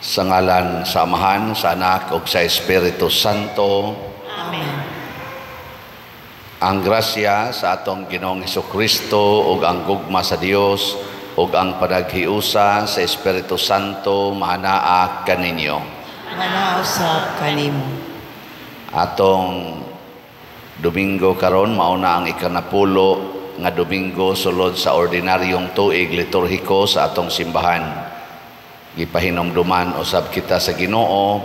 Sa ngalan sa Amahan, sa Anak ug sa Espiritu Santo. Amen. Ang grasya sa atong Ginoong Hesukristo ug ang gugma sa Dios ug ang panaghiusa sa Espiritu Santo maanaa kaninyo. Manaa usab kanimo. Atong Domingo karon mao na ang ikanapulo nga Domingo sulod sa ordinaryong tuig liturhiko sa atong simbahan. Gipahinumduman usab kita sa Ginoo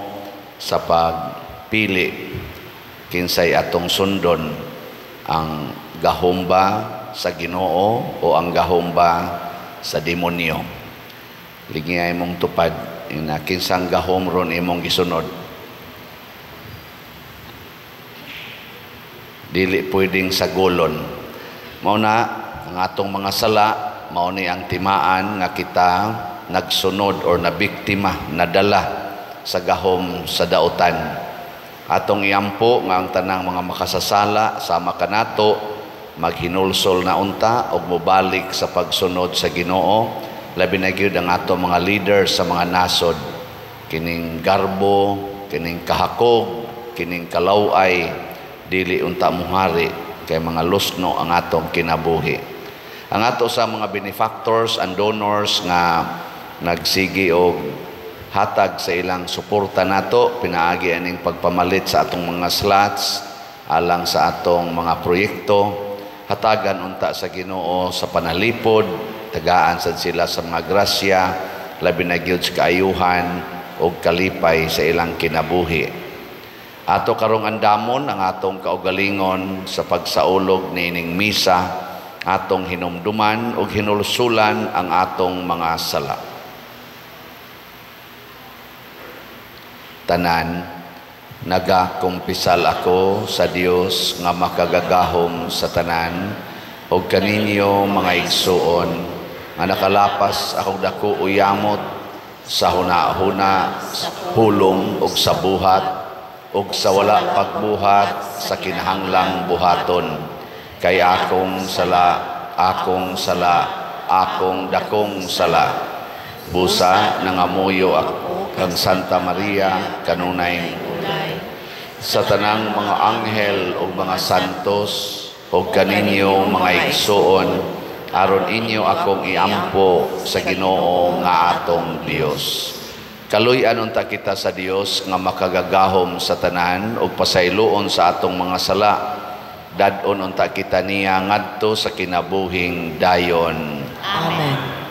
sa pagpili kinsay atong sundon, ang gahom ba sa Ginoo o ang gahom ba sa demonyo. Lingiyay mong tupad ina kinsang gahom ron imong gisunod. Dili pwedeng sagolon. Mao na ang atong mga sala, mao ni ang timaan nga kita nagsunod or nabiktima, nadala sa gahom sa dautan. Atong iampo nga ang tanang mga makasasala sama kanato maghinulsol na unta og mobalik sa pagsunod sa Ginoo. Labi na gyud ang ato mga leaders sa mga nasod, kining garbo, kining kahakog, kining kalaway, dili unta muhari kay mga lusno ang atong kinabuhi. Ang ato sa mga benefactors and donors nga nagsigi og hatag sa ilang suporta nato pinaagi aning pagpamalit sa atong mga slots alang sa atong mga proyekto, hatagan unta sa Ginoo sa panalipod, tagaan sad sila sa mga grasya, labi na gyud sa kaayuhan ug kalipay sa ilang kinabuhi. Ato karong andamon ang atong kaugalingon sa pagsaulog niining misa, atong hinumduman ug hinulsulan ang atong mga sala. Tanan, nagakumpisal ako sa Dios nga makagagahom sa tanan ug kaninyo mga igsuon nga nakalapas akong dako uyamot sa huna-huna, hulong ug sa buhat ug sa wala pagbuhat sa kinahanglang buhaton. Kay akong sala, akong sala, akong dakong sala. Busa nangamuyo ako kang Santa Maria kanunay sa tanang mga anghel ug mga santos ug kaninyo mga igsuon, aron inyo akong iampo sa Ginoo nga atong Dios. Kaluy-an unta kita sa Dios nga makagagahom sa tanan ug pasayloon sa atong mga sala. Dad-on unta kita niya ngadto sa kinabuhing dayon. Amen.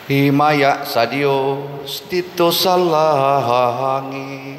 Himaya sa Dios dito sa langit.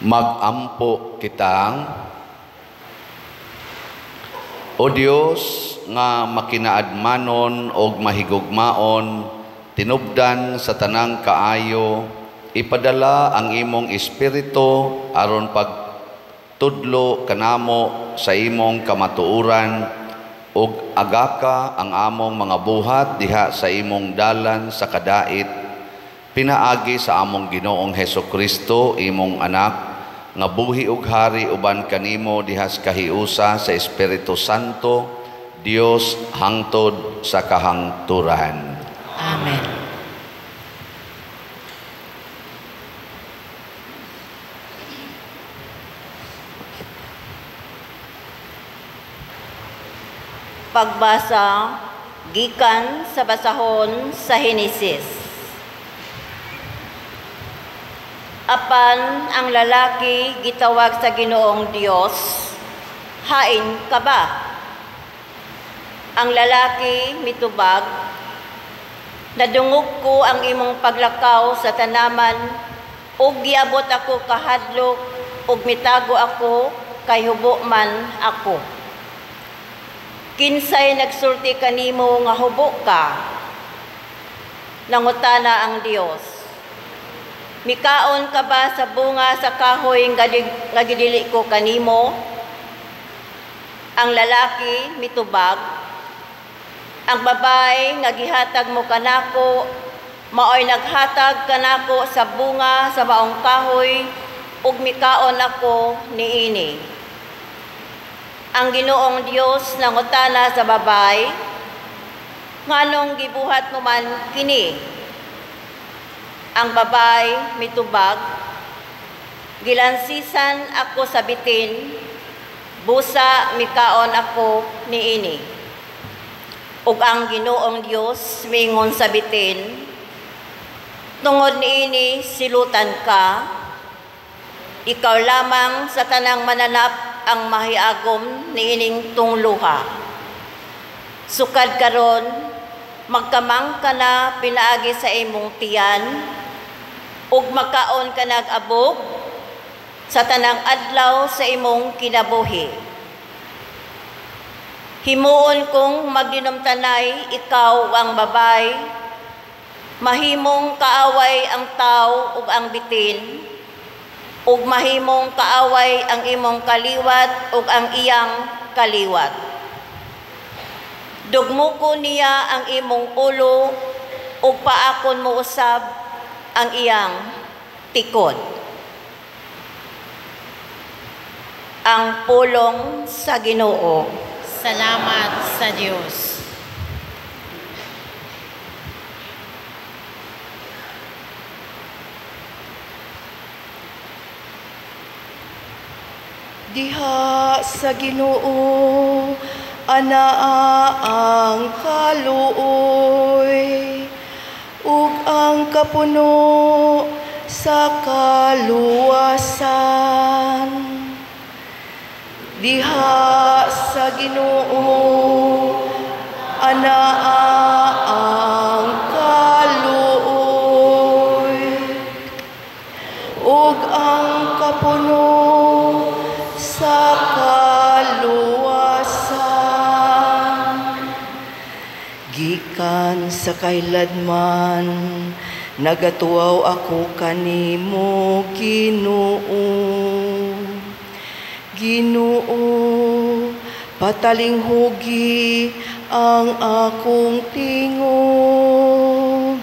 Magampo kita. O Dios nga makinaadmanon og mahigugmaon, tinubdan sa tanang kaayo, ipadala ang imong espiritu aron pagtudlo kanamo sa imong kamatuoran ug agaka ang among mga buhat diha sa imong dalan sa kadait, pinaagi sa among Ginoong Hesukristo, imong anak, nga buhi ug hari uban kanimo diha sa kahiusa sa Espiritu Santo, Dios hangtod sa kahangturan. Amen. Pagbasa gikan sa basahon sa Henesis. Apan ang lalaki gitawag sa Ginoong Dios, hain ka ba? Ang lalaki mitubag, nadungog ko ang imong paglakaw sa tanaman, ug giabot ako kahadlok, ug mitago ako kay hubo man ako. Kinsay nagsulti kanimo nga hubo ka? Nangutana ang Dios. Mikaon ka ba sa bunga sa kahoy nga gidili ko kanimo? Ang lalaki mitubag, ang babae nga gihatag mo kanako, maoy naghatag kanako sa bunga sa maong kahoy, ug mikaon ako niini. Ang Ginoong Dios nangutana sa babae, nganong gibuhat mo man kini? Ang babae mitubag, gilansisan ako sa bitin, busa mikaon ako niini. Ug ang Ginoong Dios miingon sa bitin, tungod niini silutan ka, ikaw lamang sa tanang mananap ang mahiagom niining tungluha. Sukad karon, magkamang ka na pinaagi sa imong tiyan, ug makaon ka nag-abog sa tanang adlaw sa imong kinabuhi. Himuon kong magdinumtanay ikaw ang babay, mahimong kaaway ang tao ug ang bitin, ug mahimong kaaway ang imong kaliwat ug ang iyang kaliwat. Dugmuko niya ang imong ulo ug paakon mo usab ang iyang tikod. Ang pulong sa Ginoo. Salamat sa Dios. Diha sa Ginoo anaa ang kaluoy ug ang kapuno sa kaluwasan. Diha sa Ginoo anaa ang kaluoy ug ang kapuno sa kaluwasan. Gikan sa kailanman nagatuaw ako kanimo, Ginoo. Ginoo, patalinghugi ang akong tingog.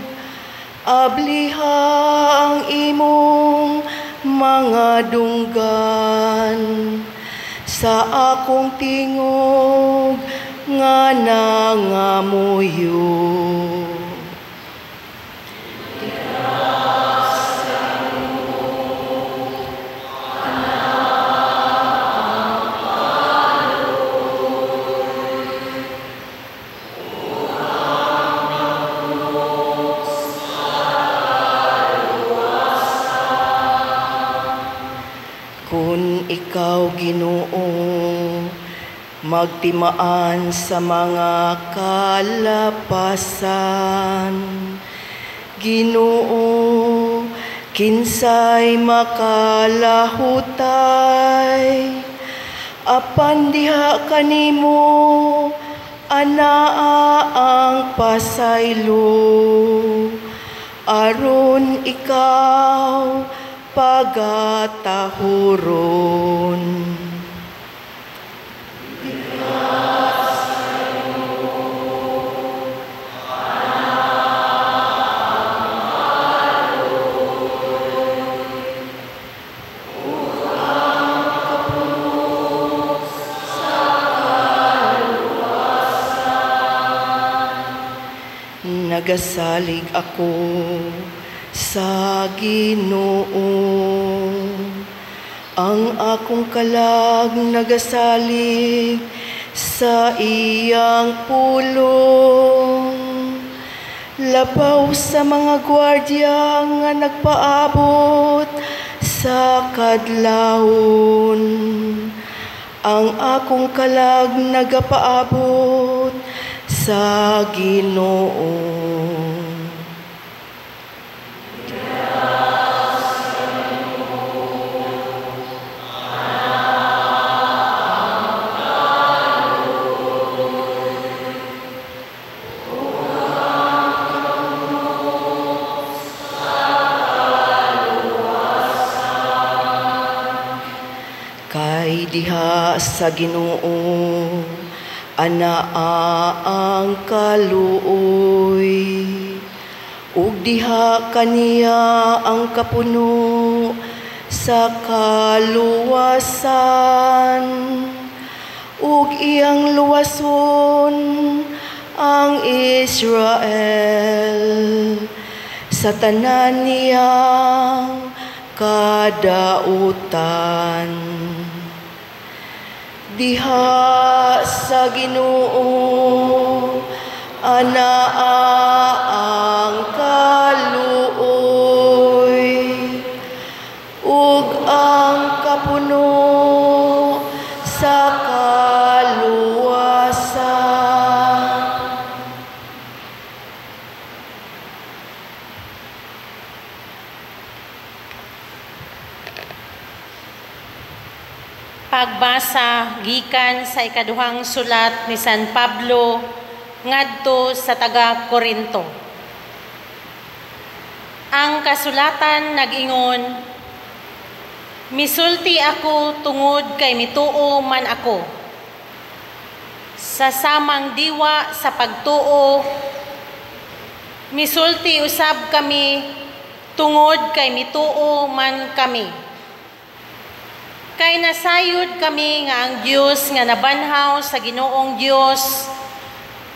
Abliha ang imong mga dunggan sa akong tingog nga nangamuyo. Kun ikaw, Ginoo, magtimaan sa mga kalapasan, Ginoo, Kinsay makalahutay, apan diha kanimo anaa ang pasaylo, aron ikaw pagatahuron. Nagasalig ako sa Ginoo. Ang akong kalag nagasalig sa iyang pulong. Labaw sa mga gwardya nga nagpaabot sa kadlawon. Ang akong kalag nagapaabot sa Ginoo. Kay diha sa Ginoo anaa ang kaluoy, ug diha kaniya ang kapuno sa kaluwasan, ug iyang luwason ang Israel sa tanan niyang kadautan. Diha sa Ginoo anaa ang kaluoy, ug ang kapuno sa kaluwasan. Pagbasa gikan sa ikaduhang sulat ni San Pablo ngadto sa taga Korinto. Ang kasulatan nag-ingon, misulti ako tungod kay mituo man ako. Sa samang diwa sa pagtuo, misulti usab kami tungod kay mituo man kami. Kay nasayod kami nga ang Dios nga nabanhaw sa Ginoong Dios,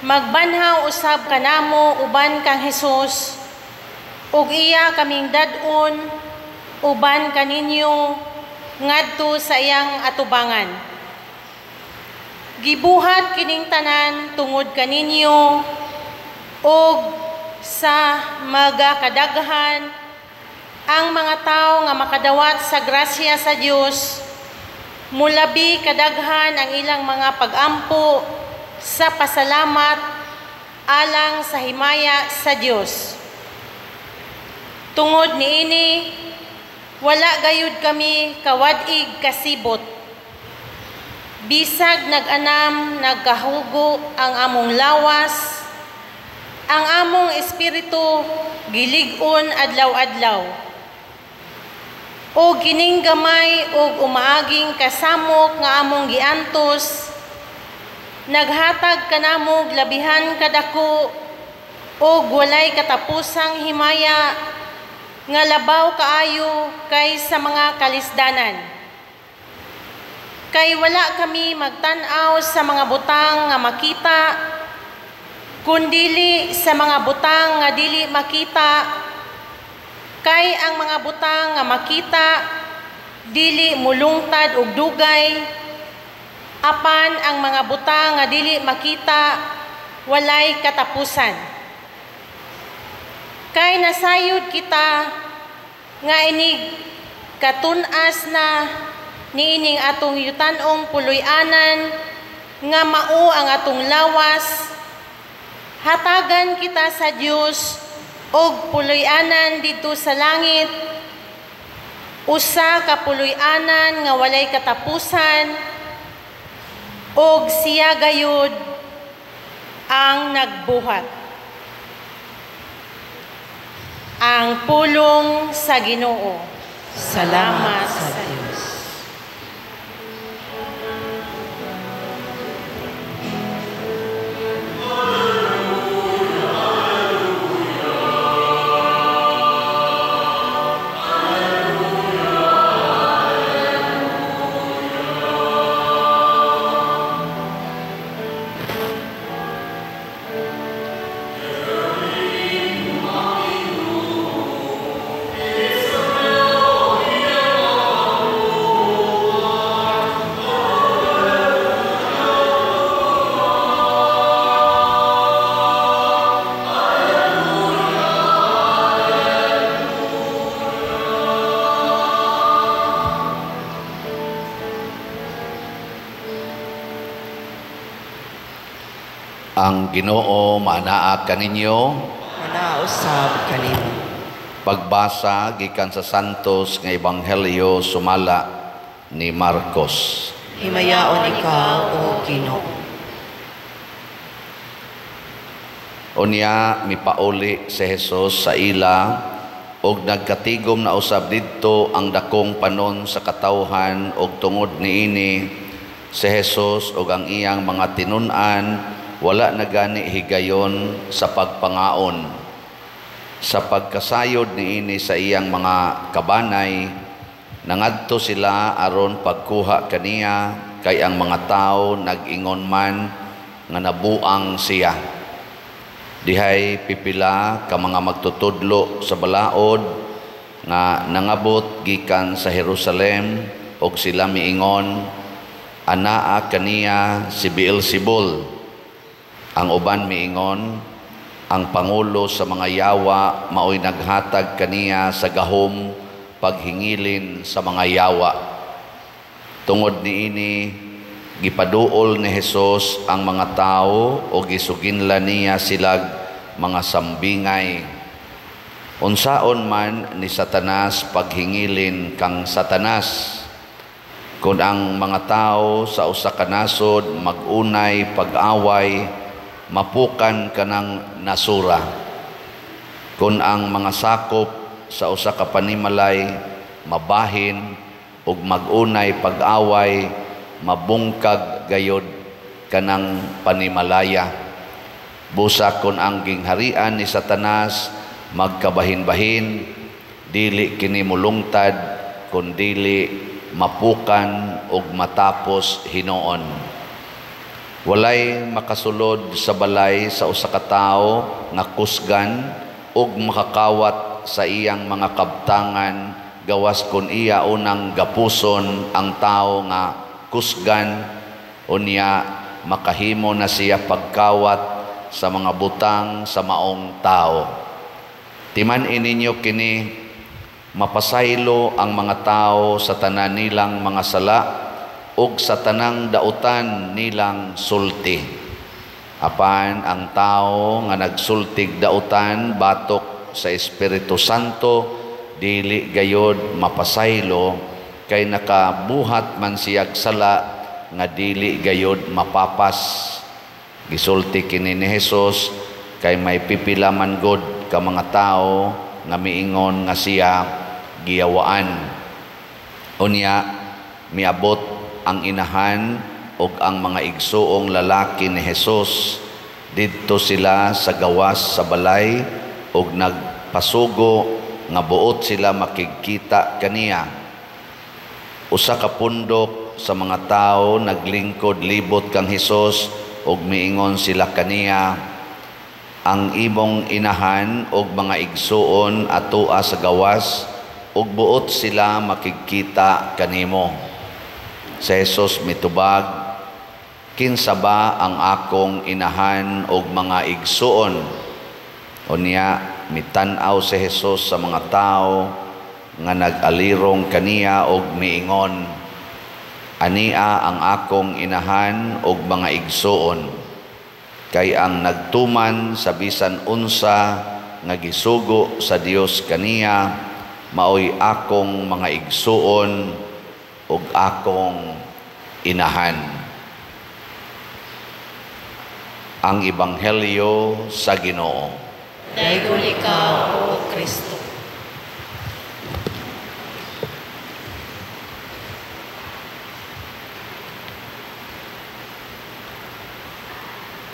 magbanhaw usab kanamo uban kang Hesus, ug iya kaming dad-on uban kaninyo ngadto sa iyang atubangan. Gibuhat kining tanan tungod kaninyo ug sa magakadaghan ang mga tawo nga makadawat sa grasya sa Dios, mulabi kadaghan ang ilang mga pagampo sa pasalamat alang sa himaya sa Dios. Tungod niini, wala gayud kami kawad-ig kasibot. Bisag nag-anam, nagkahugo ang among lawas, ang among espiritu gilig-on adlaw-adlaw. O kining gamay og umaaging kasamok nga among giantos, naghatag kanamo labihan kadako og walay katapusang himaya nga labaw kaayo kaysa mga kalisdanan. Kay wala kami magtan-aw sa mga butang nga makita, kundili sa mga butang nga dili makita. Kay ang mga butang nga makita dili mulungtad og dugay, apan ang mga butang nga dili makita walay katapusan. Kay nasayod kita nga inig katun-as na niining atong yutan-ong puloy-anan nga mao ang atong lawas, hatagan kita sa Dios og puloy-anan didto sa langit Usa ka puloy-anan nga walay katapusan ug siya gayud ang nagbuhat. Ang pulong sa Ginoo. Salamat sa Dios. Ang Ginoo manaa kaninyo, Manausab kanimo. Pagbasa gikan sa Santos nga Ebanghelyo sumala ni Marcos. Himayaon ikaw, o Ginoo. Unya mipauli si Jesus sa ila og nagkatigom na usab didto ang dakong panon sa katawhan, og tungod niini si Jesus og ang iyang mga tinun-an wala na gani higayon sa pagpangaon. Sa pagkasayod niini sa iyang mga kabanay, nangadto sila aron pagkuha kaniya, kay ang mga tawo nag-ingon man nga nabuang siya. Dihay pipila ka mga magtutudlo sa balaod nga nangabot gikan sa Jerusalem, og sila miingon, anaa kaniya si Beelzebul. Ang uban miingon, ang pangulo sa mga yawa maoy naghatag kaniya sa gahom paghingilin sa mga yawa. Tungod niini, gipaduol ni Jesus ang mga tawo o gisuginla niya silag mga sambingay. Unsaon man ni Satanas paghingilin kang Satanas? Kung ang mga tawo sa usa ka nasod magunay pag-away, mapukan kanang nasura. Kung ang mga sakop sa usa ka panimalay mabahin ug magunay pag-away, mabungkag gayod kanang panimalaya. Busa kun ang gingharian ni Satanas magkabahin-bahin, dili kini mulungtad kun dili mapukan ug matapos hinuon. Walay makasulod sa balay sa usa ka tawo nga kusgan ug makakawat sa iyang mga kabtangan, gawas kun iya unang gapuson ang tawo nga kusgan, unya makahimo na siya pagkawat sa mga butang sa maong tao. Timan-i ninyo kini, mapasaylo ang mga tao sa tanan nilang mga sala ug sa tanang dautan nilang sulti. Apan ang tao nga nagsultig dautan batok sa Espiritu Santo, dili gayod mapasaylo, kay nakabuhat man siyag sala nga dili gayod mapapas. Gisulti kini ni Jesus kay may pipila man gud ka mga tao nga miingon nga siya giyawaan. Unya miabot ang inahan ug ang mga igsuong lalaki ni Jesus. Didto sila sa gawas sa balay ug nagpasugo nga buot sila makigkita kaniya. Usa ka pundok sa mga tawo naglingkod libot kang Hesus ug miingon sila kaniya, ang imong inahan ug mga igsuon atoa sa gawas ug buot sila makigkita kanimo. Sa Jesus mitubag, kinsa ba ang akong inahan og mga igsuon? Unya mitan-aw si Jesus sa mga tawo nga nag-alirong kaniya og miingon, ania ang akong inahan og mga igsuon, kay ang nagtuman sa bisan unsa nga gisugo sa Dios kaniya, maoy akong mga igsuon ug akong inahan. Ang Ebanghelyo sa Ginoo. Daygon ikaw, O Kristo.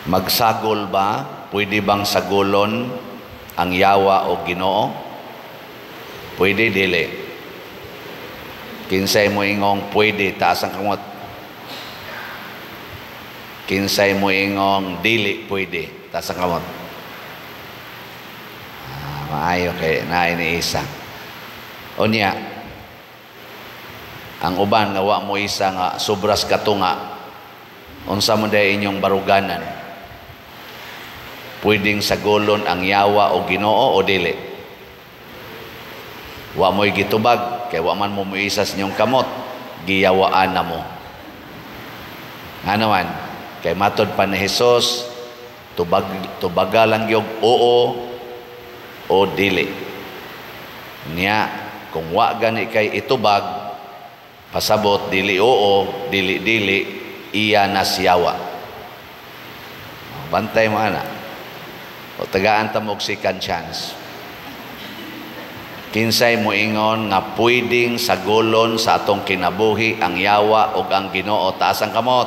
Magsagol ba? Pwede bang sagolon ang yawa o Ginoo? Pwede, dili. Kinsay mo ingong pwede, taas ang kamot. Kinsay mo ingong dili pwede, taas ang kamot. Maayo kay naay ni isa. Unya, ang uban nga wa mo isa nga sobras katunga, unsa mo day inyong baruganan? Pwedeng sagolon ang yawa o Ginoo o dili? Wa mo'y gitubag kay wa man mo muisa sa inyong kamot, giyawaan na mo. Ano man, kay matod pa ni Hesus, tubaga lang gyud oo o dili. Niya, kung wa gani kay itubag, pasabot dili oo, dili dili, iya na siyawa. Bantay mo ana. O tagaan ta mo og second chance. Kinsay mo ingon nga pwedeng sagolon sa atong kinabuhi ang yawa ug ang Ginoo, taas ang kamot.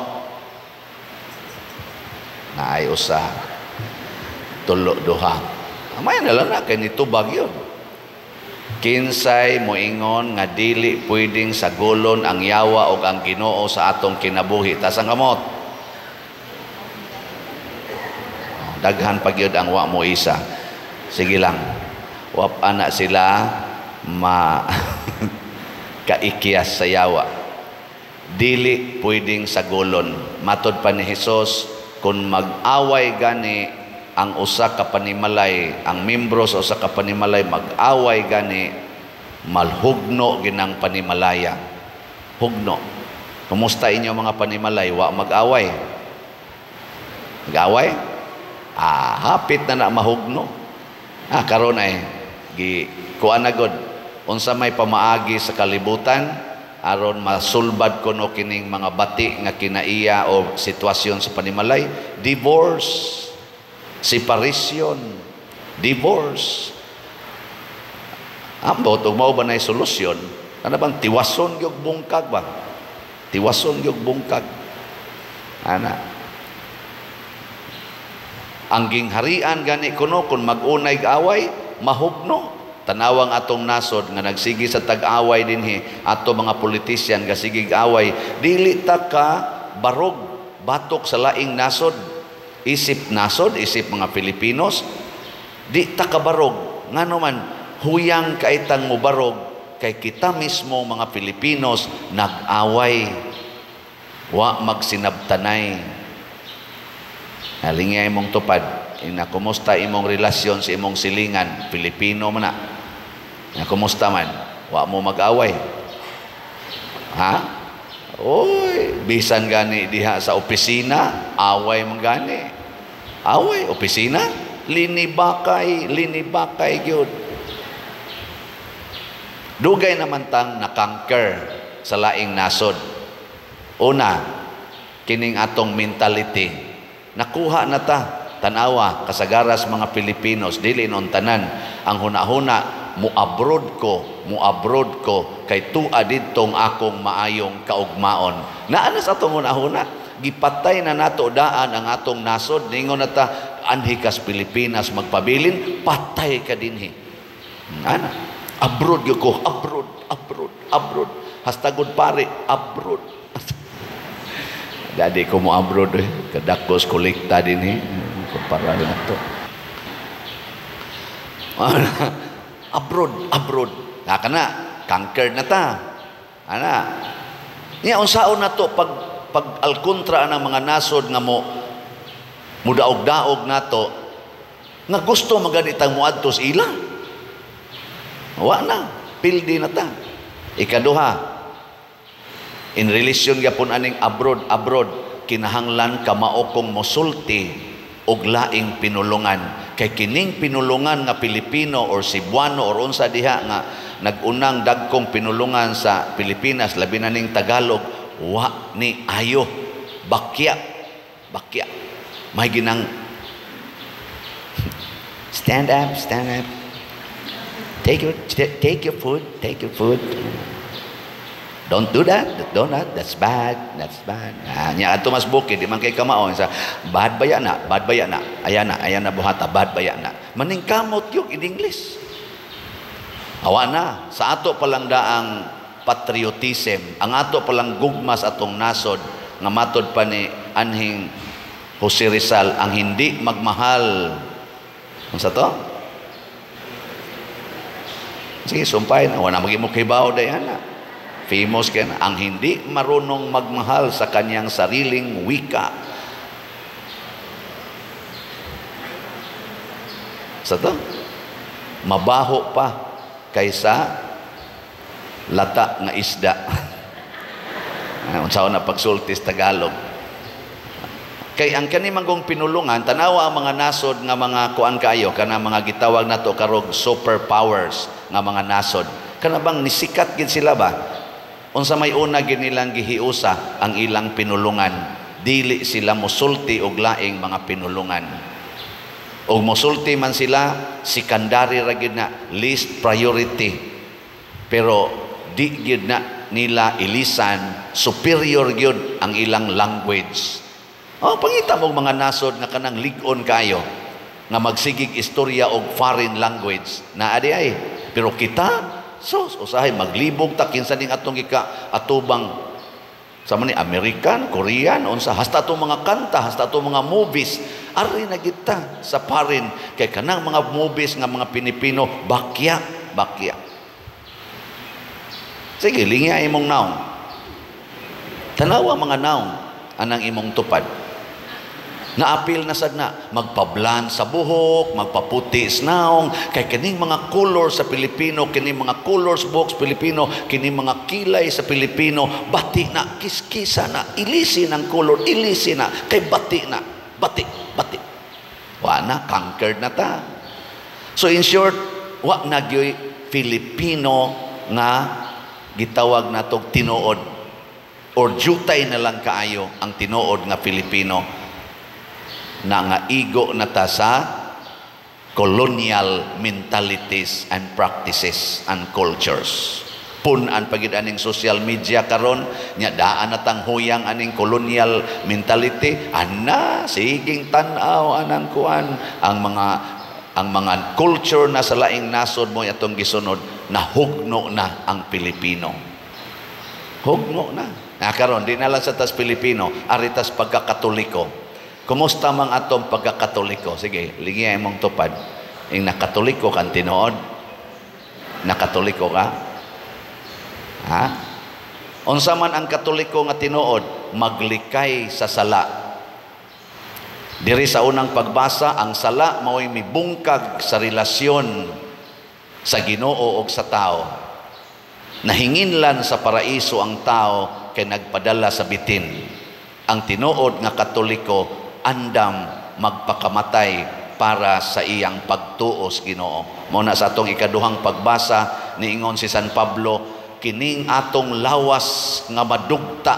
Naay usa, tulo, duha. Amay na lang na kay nitubag yun. Kinsay moingon nga dili pwedeng sagolon ang yawa ug ang Ginoo sa atong kinabuhi, taas ang kamot. Daghan pa gyud ang wa mo isa. Sige lang, wap ana sila ma kaikiyas sa yawa. Dili pwedeng sagolon. Matod pa ni Hesus, kung mag-away gani ang usa ka panimalay, ang membro sa usa ka panimalay mag-away gani, malhugno ginang panimalaya. Hugno. Kumusta inyo mga panimalay? Wa mag-away? Mag-away? Hapit na na mahugno. Karon ay gi kuan na gud. Unsa may pamaagi sa kalibutan aron masulbad kuno kining mga bati nga kinaiya o sitwasyon sa panimalay? Divorce, separation, divorce. Ambot ug mao ba nay solusyon? Ana bang tiwason gyud bungkag ba? Tiwason gyud bungkag. Ana. Ang gingharian gani kuno kung mag-unay away, mahugno. Tanawang atong nasod nga nagsigi sa tag-away dinhi, ato mga politisyan nga sigig away, dili ta ka barog batok sa laing nasod. Isip nasod, isip mga Pilipinos, di ta ka barog. Ngano man, huyang kaitang mubarog kay kita mismo mga Pilipinos nag-away. Wa magsinabtanay. Nalingay imong tupad, ina kumusta imong relasyon sa imong silingan, Pilipino man na. Na kumusta man, wa mo mag-away. Ha? Oy, bisan gani diha sa opisina, away man gani. Away opisina, linibakay, linibakay gyud. Dugay naman tang nakangker sa laing nasod. Una, kining atong mentality. Nakuha na ta, tanawa, kasagaras mga Pilipinos, dili noon tanan, ang hunahuna, muabroad ko, kay tua didtong akong maayong kaugmaon. Naana sa atong hunahuna, gipatay na nato daan ang atong nasod, ningon na ta, anhi kas Pilipinas magpabilin, patay ka dinhi. Ana, abroad gyud ko, abroad, abroad, abroad. Hastagod pare, abroad. Dadi ko mo abroad eh. Kadakos kolekta din eh. Kumpara na to. Abroad, abroad. Naka na, kanker na ta. Ana. Niya unsaon na to pag alkontra ang mga nasod nga mo mudaog-daog nato nga gusto maganitang moadto sa ila. Wa na, pildi na ta. Ikaduha, in relation gyapon aning abroad, abroad, kinahanglan kamao kong mosulti og laing pinulungan. Kay kining pinulungan nga Pilipino or Cebuano or unsa diha nga nagunang dagkong pinulungan sa Pilipinas, labi na ning Tagalog, wa ni ayo, bakya, bakya. May ginang stand up, stand up. Take your food, take your food. Don't do that, don't that, that's bad, that's bad. Ah, nya ato mas bukid, di man kay kamao sa bad baya na, bad baya na. Ayan na, ayan na buhata, bad baya na. Maningkamot yung in English. Awa na, sa ato palang daang patriotism, ang ato palang gugma sa atong nasod, nga matod pa ni anhing Jose Rizal, ang hindi magmahal. Unsa to? Sige, sumpay na. Wala magimo kibaw dayan na. Famous kay na. Ang hindi marunong magmahal sa kanyang sariling wika. Sa to? Mabaho pa kaysa lata nga isda. Unsa na pagsulti sa Tagalog. Kay ang kani manggong pinulungan, tanawa ang mga nasod nga mga kuan kaayo, kana mga gitawag nato karog superpowers nga mga nasod. Kana bang nisikat gid sila ba? Unsa may una gid nilang gihiusa ang ilang pinulungan. Dili sila mosulti og laing mga pinulungan. Og mosulti man sila, secondary ra gid na, least priority. Pero di gid na nila ilisan, superior gyud ang ilang language. Oh, pangita mo mga nasod nga kanang lig-on kayo nga magsigig istorya og foreign language na adi ay. Pero kita so usahay maglibog ta kinsa ning atong gika atubang sa man ni American, Korean, unsa hasta atong mga kanta, hasta atong mga movies, ari na kita sa foreign kay kanang mga movies nga mga Pilipino bakya, bakya. Sige, lingya imong naong. Tanawa mga naong anang imong tupad. Naapil na sad na magpablan sa buhok, magpaputi sa naong, kay kining mga color sa Pilipino, kining mga colors box Pilipino, kining mga kilay sa Pilipino, bati na, kiskisa na, ilisi ng color, ilisi na, kay bati na, bati, bati. Wa na, conquered na ta. So in short, wa na gyoy Filipino nga gitawag natog tinuod or jutay na lang kaayo ang tinuod nga Filipino na nga igo na ta sa colonial mentalities and practices and cultures. Pun-an pagid aning social media karon nya daan na tang huyang aning colonial mentality, ana siging tan-aw anang kuan ang mga culture na sa laing nasod mo atong gisunod, nahugno na ang Pilipino. Hugno na. Na karon di na lang sa tas Pilipino, aritas pagkakatoliko. Kumusta mang atong pagkakatoliko? Sige, lingiya imong tupad. Ing nakatoliko kan tinuod? Nakatoliko ka? Ha? Unsa man ang katoliko nga tinuod? Maglikay sa sala. Diri sa unang pagbasa, ang sala mao'y mibungkag sa relasyon sa Ginoo og sa tao. Nahinginlan sa paraiso ang tao kay nagpadala sa bitin. Ang tinuod nga katoliko andam magpakamatay para sa iyang pagtuo sa Ginoo. Mao na sa atong ikaduhang pagbasa niingon si San Pablo, kining atong lawas nga madugta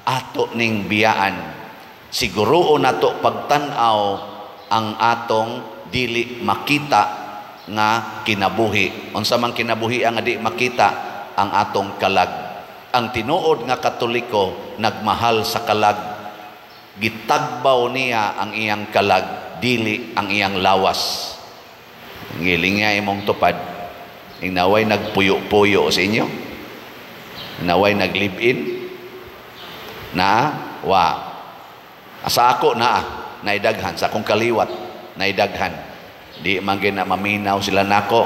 ato ning biyaan. Siguruon nato pagtan-aw ang atong dili makita nga kinabuhi. Unsa man kinabuhi ang di makita? Ang atong kalag. Ang tinuod nga katoliko nagmahal sa kalag. Gitagbaw niya ang iyang kalag, dili ang iyang lawas. Ngiling niya imong tupad. Inaway nagpuyo-puyo sa inyo. Inaway nag-live-in. Na, wa. Sa ako na, naidaghan. Sa akong kaliwat, naidaghan. Di man gina maminaw sila nako.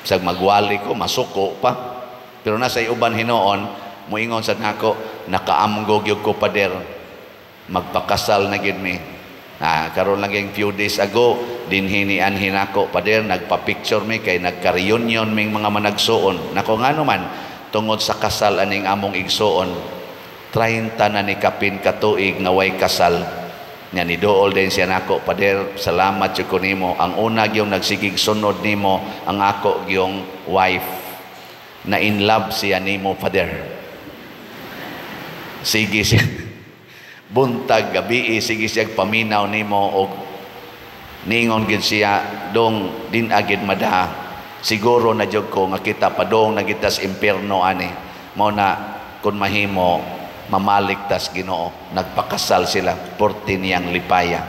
Sa magwali ko, masuko pa. Pero nasa uban hinoon, muingon sa nako, nakaamgo gyud ko pader. Magpakasal na gyud mi. Karon lang yung few days ago, dinhi ni anhin ako pader, nagpa-picture mi kay nagka-reunion ming mga managsuon. Nako ngano man, tungod sa kasal aning among igsuon, 30 na ni kapin katuig nga way kasal. Nya ni dool din siya nako, pader, salamat jud ko nimo. Ang una gyung nagsigig sunod nimo ang ako gyung wife. Na in love siya nimo, Father. Sige siya. Buntag gabi, sige siya paminaw nimo og ningon gid siya dong din agid mada. Siguro na jud ko nga kita padong na kita sa impierno ani. Mao na kun mahimo mamalik tas Ginoo. Nagpakasal sila porti niyang lipaya.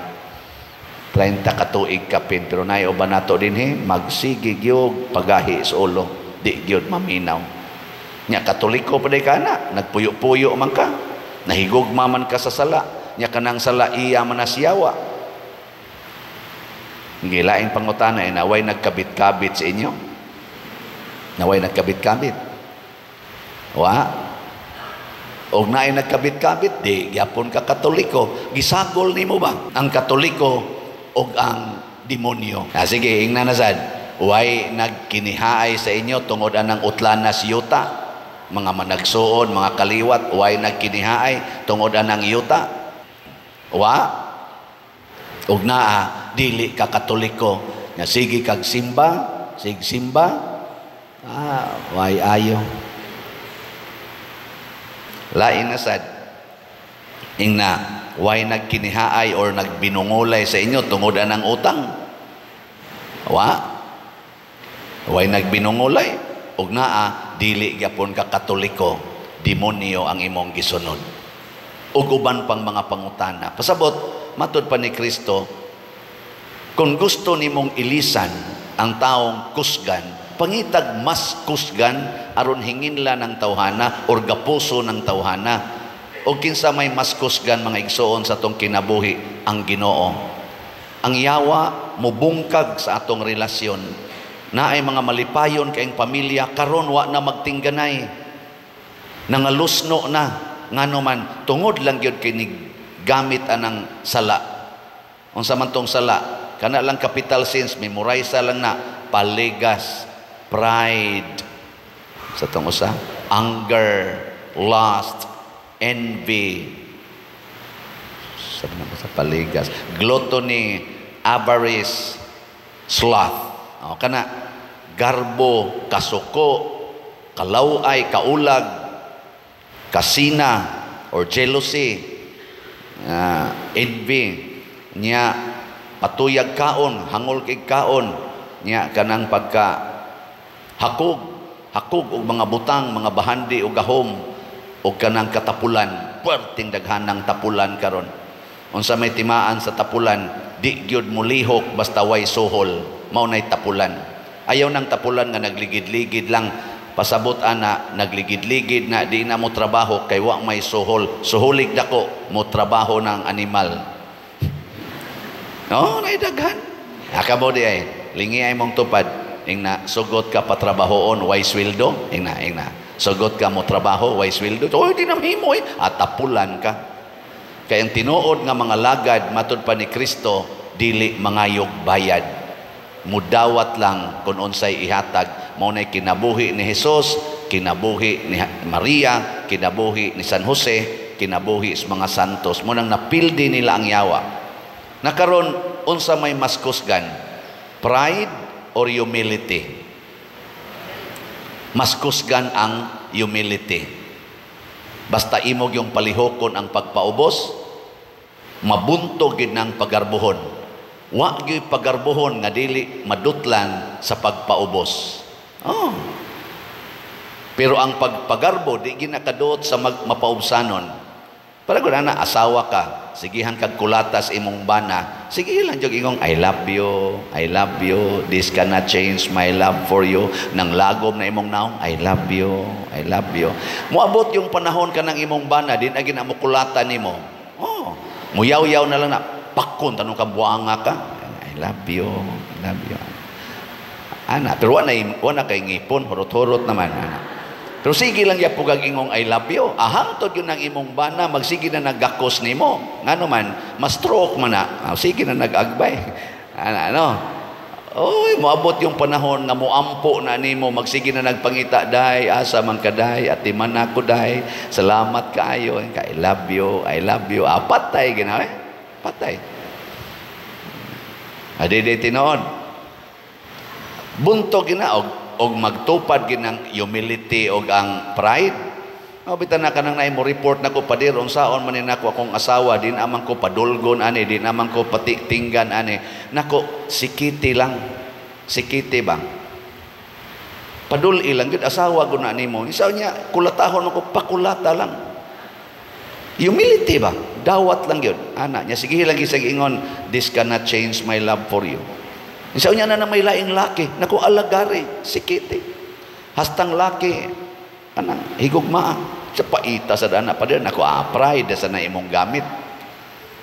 30 ka tuig kapin, pero naay uban nato dinhi magsige gyud pagahi sa ulo, di gyud maminaw. Nya Katoliko pa day ka na, nagpuyo-puyo man ka, nahigugma man ka sa sala, nya kanang sala iya man na siyawa. Gilaing pangutana ay naway nagkabit-kabit sa inyo. Naway nagkabit-kabit. Wa. Og naay nagkabit-kabit, di gyapon ka Katoliko, gisagol nimo ba ang Katoliko og ang demonyo? Ah, sige, ingna na sad. Way nagkinihaay sa inyo tungod anang utlanas yuta, mga managsuon, mga kaliwat, way nagkinihaay tungod anang yuta. Wa. Og naa dili ka Katoliko, nga sige kag simba, sig simba, way ayo. Lain na sad. Ingna, way nagkinihaay or nagbinungulay sa inyo tungod anang utang. Wa. Way nagbinungulay. Og naa dili gyapon ka Katoliko, demonyo ang imong gisunod. Ug uban pang mga pangutana. Pasabot, matud pa ni Kristo, kung gusto nimong ilisan ang taong kusgan, pangitag mas kusgan aron hinginla ng tawhana or gapuso ng tawhana. O kinsa may mas kusgan mga igsoon sa atong kinabuhi, ang Ginoo. Ang yawa mubungkag sa atong relasyon. Naay mga malipayon kayong pamilya karon wa na magtingganay. Nangalusno na ngano man tungod lang gyud kay gamit anang sala. Unsa man tong sala? Kana lang capital sins, memorize lang na paligas, pride, sa tong usa, anger, lust, envy, sabi na ba sa paligas, gluttony, avarice, sloth. O, kana garbo, kasuko, kalaway, kaulag, kasina or jealousy, envy, nya patuyag kaon, hangol kay kaon, nya kanang pagka hakog, hakog og mga butang, mga bahandi og gahom, og kanang katapulan, puwerteng daghanang tapulan karon. Unsa may timaan sa tapulan, di gyud mulihok basta way suhol, mao nay tapulan. Ayaw nang tapulan nga nagligid-ligid lang. Pasabot ana, nagligid-ligid na di na mo trabaho kay wa may suhol. Suhulig dako mo trabaho ng animal. No, naidaghan. Akabo di ay lingi ay mong tupad. Ingna sugot ka patrabahoon way sweldo. Ingna, ingna. Sugot ka mo trabaho way sweldo. Oy, di na mahimo eh. At tapulan ka. Kay ang tinuod nga mga lagad matud pa ni Kristo dili mangayog bayad. Mudawat lang kung unsay ihatag. Mao nay kinabuhi ni Jesus, kinabuhi ni Maria, kinabuhi ni San Jose, kinabuhi sa mga santos. Mo nang napildi nila ang yawa. Nakaron unsa may mas kusgan? Pride or humility? Mas kusgan ang humility. Basta imog yung palihokon ang pagpaubos, mabuntog gid ng pagarbuhon. Wa gyud pagarbuhon nga dili madutlan sa pagpaubos. Oh. Pero ang pagpagarbo di ginakaduot sa mapaubsanon. Para gud ana asawa ka, sigihan kag kulatas imong bana, sige lang jud ingong I love you, this cannot change my love for you. Nang lagom na imong naong, I love you, I love you. Moabot yung panahon ka ng imong bana, din agin ang mukulata nimo. Oh, muyaw-yaw na lang na, pakon tanong ka buanga ka. I love you, I love you. Ana, pero wala kay ngipon, hurot-hurot naman ana. Pero sige lang ya pugag ingong I love you. Ahangtod yun ang imong bana, magsige na naggakos nimo. Ngano man, ma-stroke man na. Sige na nag-agbay. Ano? Oy, moabot yung panahon nga moampo na nimo, magsige na nagpangita day, asa man ka day, atiman ako day, salamat kaayo, I love you, I love you. Ah, patay ginawa eh. Patay. Adi di tinuod. Buntog ginaog. Og magtupad gid ng humility og ang pride. O bitan na kanang naay mo report nako, "Pader, unsaon man ni nako akong asawa, di naman ko padulgon ani, di naman ko pati tinggan ani." Nako, sikiti lang. Sikiti ba? Paduli lang gid, asawa ko na nimo. Isa niya kulatahon ako, pakulata lang. Humility ba? Dawat lang yun. Ana niya, sige lang sa ingon, "This cannot change my love for you." Isa niya na na may laing laki. Naku, alagari, sikiti. Hastang laki, anang higugmaa. Sa paita sa dana pa din, naku, pride sa na imong gamit.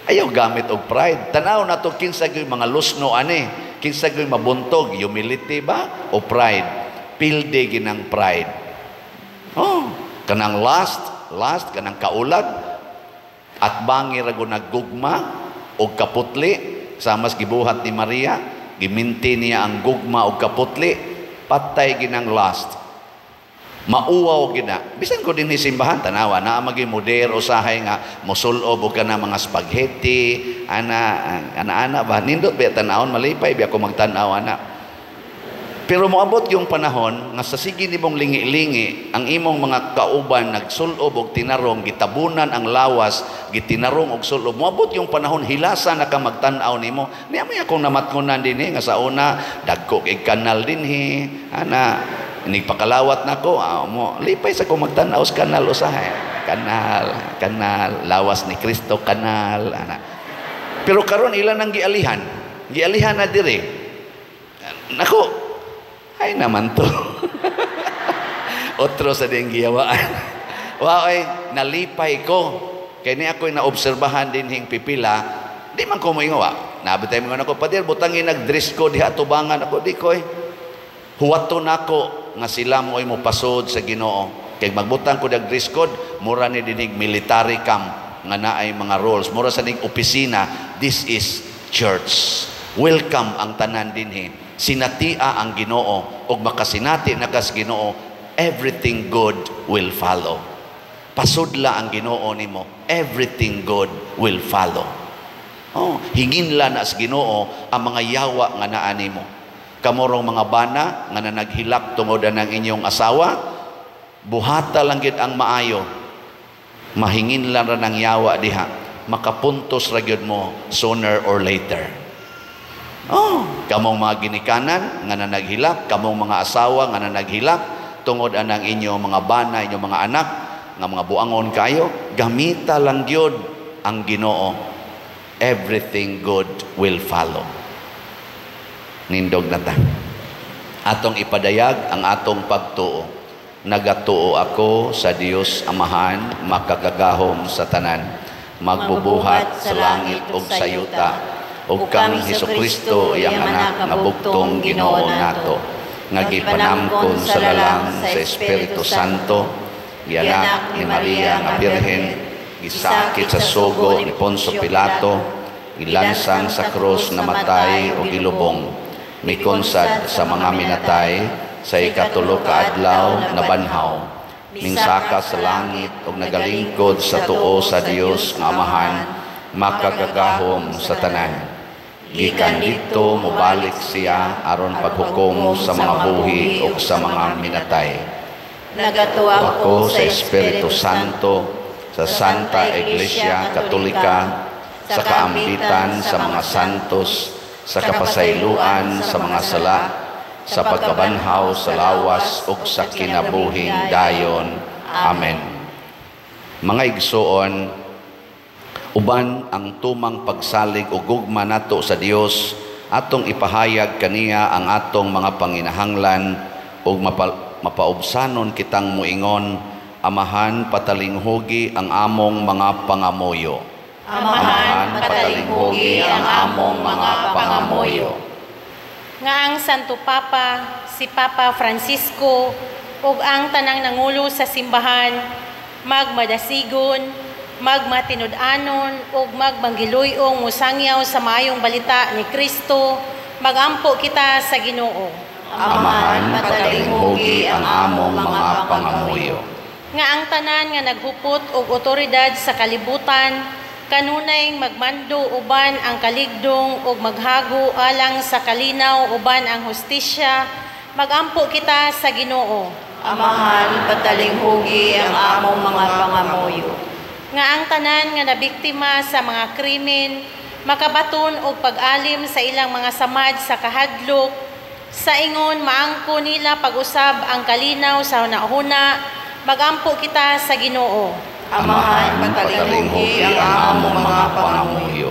Ayaw gamit og pride. Tanaw na to kinsa gyud mga lusno ani, kinsa gyud mabuntog, humility ba o pride? Pilde ginang pride. Oh, kanang lust, lust kanang kaulag at bangi ra gud naggugma og kaputli, samas gibuhat ni Maria, giminti niya ang gugma og kaputli, patay ginang lust. Mauwaw gina. Bisan ko dinhi simbahan, tanawa naa magi moder usahay nga mosulob og kana mga spaghetti, ana ana ana ba, nindot ba tan-awon, malipay biya ko magtan-aw ana. Pero moabot yung panahon nga sa sige nimong lingi-lingi, ang imong mga kauban nagsulob og tinarong, gitabunan ang lawas, gitinarong og sulob. Moabot yung panahon hilasa na ka magtan-aw nimo. Niya may akong namatngonan dinhi nga sa una dagko kay kanal dinhi, ana nigpakalawat nako, mo lipay sa ko magtan-aw sa kanal usahay. Kanal, kanal, lawas ni Kristo kanal, ana. Pero karon ilan ang gialihan? Gialihan na dire. Nako, ay naman to. Otro sa ding giyawaan. Wow, ay, nalipay ko. Kaya ni ako'y naobserbahan din hing pipila, di man ko moingawa. Nabitay mo ako, "Pader, butangin nag-dress ko diha tubangan ako." Di ko eh. Huwato nako nga sila mo ay mopasod sa Ginoo. Kay magbutang ko dag dress code, mura ni dinig military camp nga naay mga rules. Mura sa nig opisina, this is church. Welcome ang tanan dinhi. Sinatia ang Ginoo ug makasinati na kas Ginoo, everything good will follow. Pasudla ang Ginoo nimo, everything good will follow. Oh, hinginla na sa Ginoo ang mga yawa nga naa nimo. Kamurong mga bana nga nanaghilak tungod ang inyong asawa, buhata lang gid ang maayo. Mahinginlan ra ng yawa diha, makapuntos ra gyud mo sooner or later. Oh, kamong mga ginikanan nga nanaghilak, kamong mga asawa nga nanaghilak tungod anang inyong mga bana, inyong mga anak nga mga buangon kayo, gamita lang gyud ang Ginoo. Everything good will follow. Nindog na ta. Atong ipadayag ang atong pagtuo. Nagatuo ako sa Dios Amahan, makagagahom sa tanan, magbubuhat sa langit ug sa yuta, ug kang Hesukristo, iyang anak nga bugtong Ginoo nato, nga gipanamkon sa lalang sa Espiritu Santo, gianak ni Maria nga Birhen, gisakit sa sugo ni Poncio Pilato, gilansang sa krus, namatay o gilubong, mikonsad sa mga minatay, sa ikatulo ka adlaw nabanhaw, mingsaka sa langit ug nagalingkod sa tuo sa Dios nga Amahan, makagagahom sa tanan. Gikan didto mobalik siya aron paghukom sa mga buhi ug sa mga minatay. Nagatuo Ako sa Espiritu Santo, sa Santa Iglesia Katolika, sa kaambitan sa mga santos, sa kapasayloan sa mga sala, sa pagkabanhaw sa lawas ug sa kinabuhing dayon. Amen. Mga igsoon, uban ang tumang pagsalig o gugma nato sa Dios, atong ipahayag kaniya ang atong mga panginahanglan ug mapaubsanon kitang muingon, "Amahan, patalinghugi ang among mga pangamuyo." Amahan, patalinghugi ang among mga pangamuyo. Nga ang Santo Papa, si Papa Francisco, ug ang tanang nangulo sa simbahan, magmadasigon, magmatinud-anon, ug magmanggiluy-ong musangyaw sa maayong balita ni Kristo, magampo kita sa Ginoo. Amahan, patalinghugi ang among mga pangamuyo. Nga ang tanan nga naghupot og otoridad sa kalibutan, kanunay magmando uban ang kaligdong ug maghago alang sa kalinaw uban ang hustisya, magampo kita sa Ginoo. Amahan, patalinghugi ang among mga pangamuyo. Nga ang tanan nga nabiktima sa mga krimen makabaton og pag-alim sa ilang mga samad sa kahadlok, sa ingon maangko nila pag-usab ang kalinaw sa hunahuna, magampo kita sa Ginoo. Amahan, patalinghugi ang among mga pangamuyo.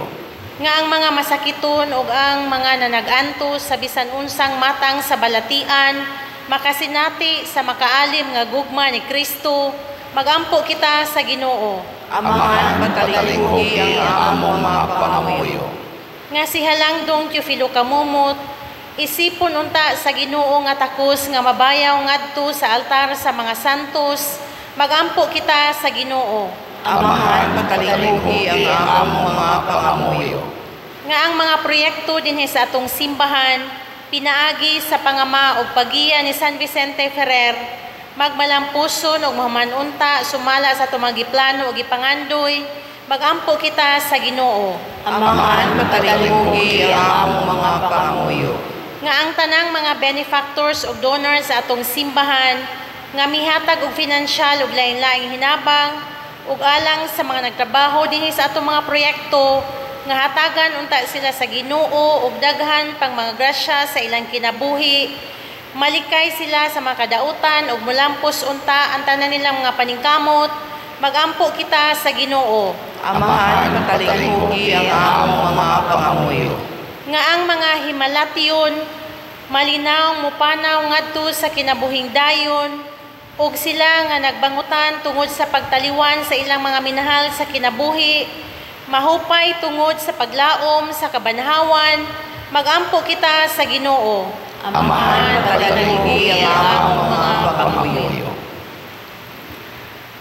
Nga ang mga masakiton ug ang mga nanagantos sa bisan unsang matang sa balatian makasinati sa makaalim nga gugma ni Kristo, magampo kita sa Ginoo. Amahan, patalinghugi ang among mga pangamuyo. Nga si Halangdong Teofilo Camomot isipon unta sa Ginoo nga takos nga mabayaw ngadto sa altar sa mga santos, magampo kita sa Ginoo. Amahan, patalinghugi ang among mga pangamuyo. Nga ang mga proyekto dinhi sa atong simbahan pinaagi sa pangama og paggiya ni San Vicente Ferrer magmalampuson og mahuman-unta sumala sa atong mga giplano ug gipangandoy, magampo kita sa Ginoo. Amahan, patalinghugi ang among mga pangamuyo. Nga ang tanang mga benefactors ug donors sa atong simbahan nga mihatag og finansyal ug lain-laing hinabang ug alang sa mga nagtrabaho dinhi sa atong mga proyekto, nga hatagan unta sila sa Ginoo ug daghan pang mga grasya sa ilang kinabuhi, malikay sila sa mga kadautan ug mulampos unta ang tanan nilang mga paningkamot, magampo kita sa Ginoo. Amahan, patalinghugi ang among mga pangamuyo. Nga ang mga himalation malinaw mupanaw ngadto sa kinabuhing dayon, ug sila nga nagbangutan tungod sa pagtaliwan sa ilang mga minahal sa kinabuhi, mahupay tungod sa paglaom sa kabanhawan, magampo kita sa Ginoo. Amahan, patalinghugi ang among mga pangamuyo.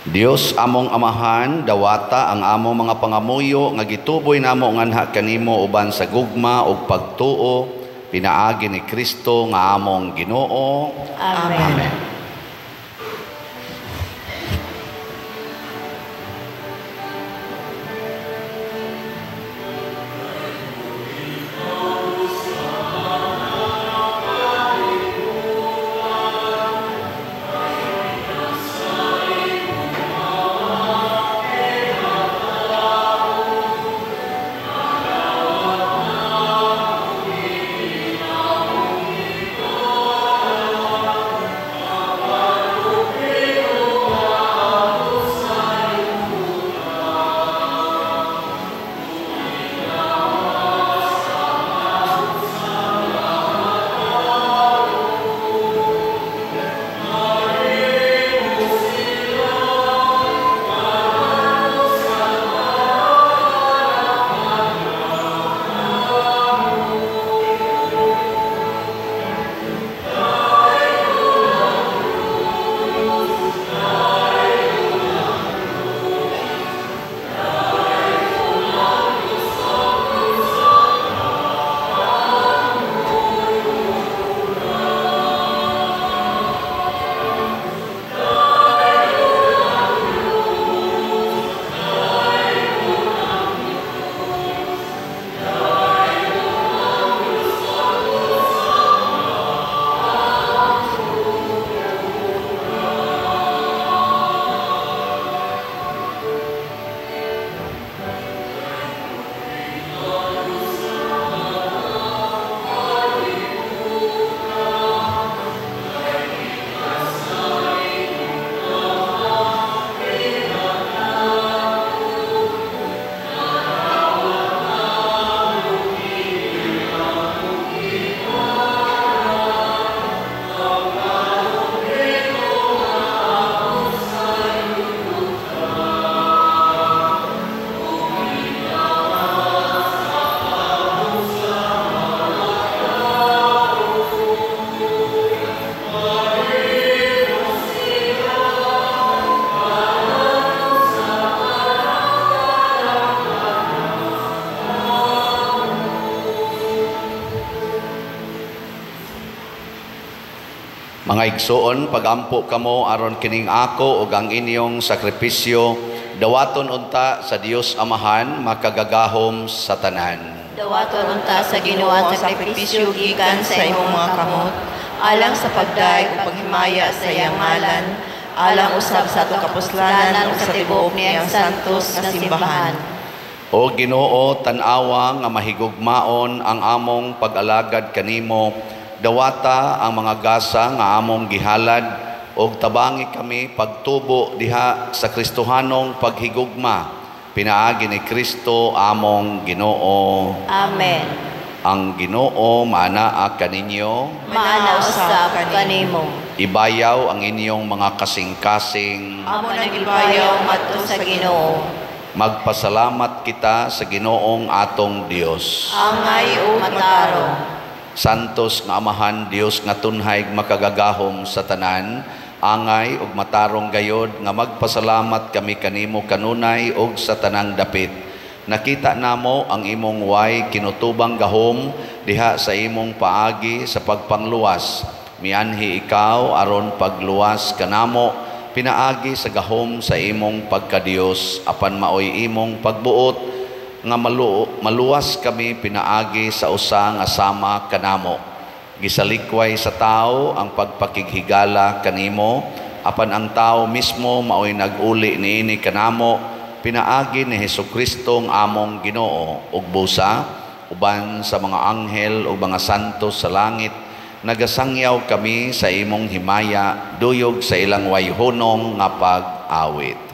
Dios among Amahan, dawata ang among mga pangamuyo nga gituboy namo nganha kanimo uban sa gugma ug pagtuo pinaagi ni Kristo nga among Ginoo. Amen. Amen. Mga igsoon, pagampo kamo aron kining ako ug ang inyong sakripisyo dawaton unta sa Dios Amahan makagagahom sa tanan. Dawaton unta sa Ginoo ang sakripisyo gikan sa imong mga kamot, alang sa pagdayeg ug paghimaya sa iyang ngalan, alang usab sa atong kapuslanan ug sa tibuok niyang santos nga simbahan. O Ginoo, tan-awa nga mahigugmaon ang among pag-alagad kanimo, dawata ang mga gasa nga among gihalad, ug tabangi kami pagtubo diha sa Kristohanong paghigugma, pinaagi ni Kristo among Ginoo. Amen. Ang Ginoo maanaa kaninyo, Maana usab kanimo. Ibayaw ang inyong mga kasing-kasing. Amo nang ibayaw ngadto sa Ginoo. Magpasalamat kita sa Ginoong atong Dios. Angay ug matarong. Santos nga Amahan, Dios nga tunhay makagagahom sa tanan, angay ug matarong gayod nga magpasalamat kami kanimo kanunay ug sa tanang dapit. Nakita namo ang imong way kinutubang gahom diha sa imong paagi sa pagpangluwas. Mianhi ikaw aron pagluwas kanamo pinaagi sa gahom sa imong pagkadiyos, apan maoy imong pagbuot nga maluwas kami pinaagi sa usa nga sama kanamo.Gisalikway sa tao ang pagpakighigala kanimo, apan ang tao mismo maoy nag-uli niini kanamo pinaagi ni Hesukristo ang among Ginoo. Ug busa uban sa mga anghel ug mga santos sa langit, nagasangyaw kami sa imong himaya duyog sa ilang wayhunong nga pag-awit.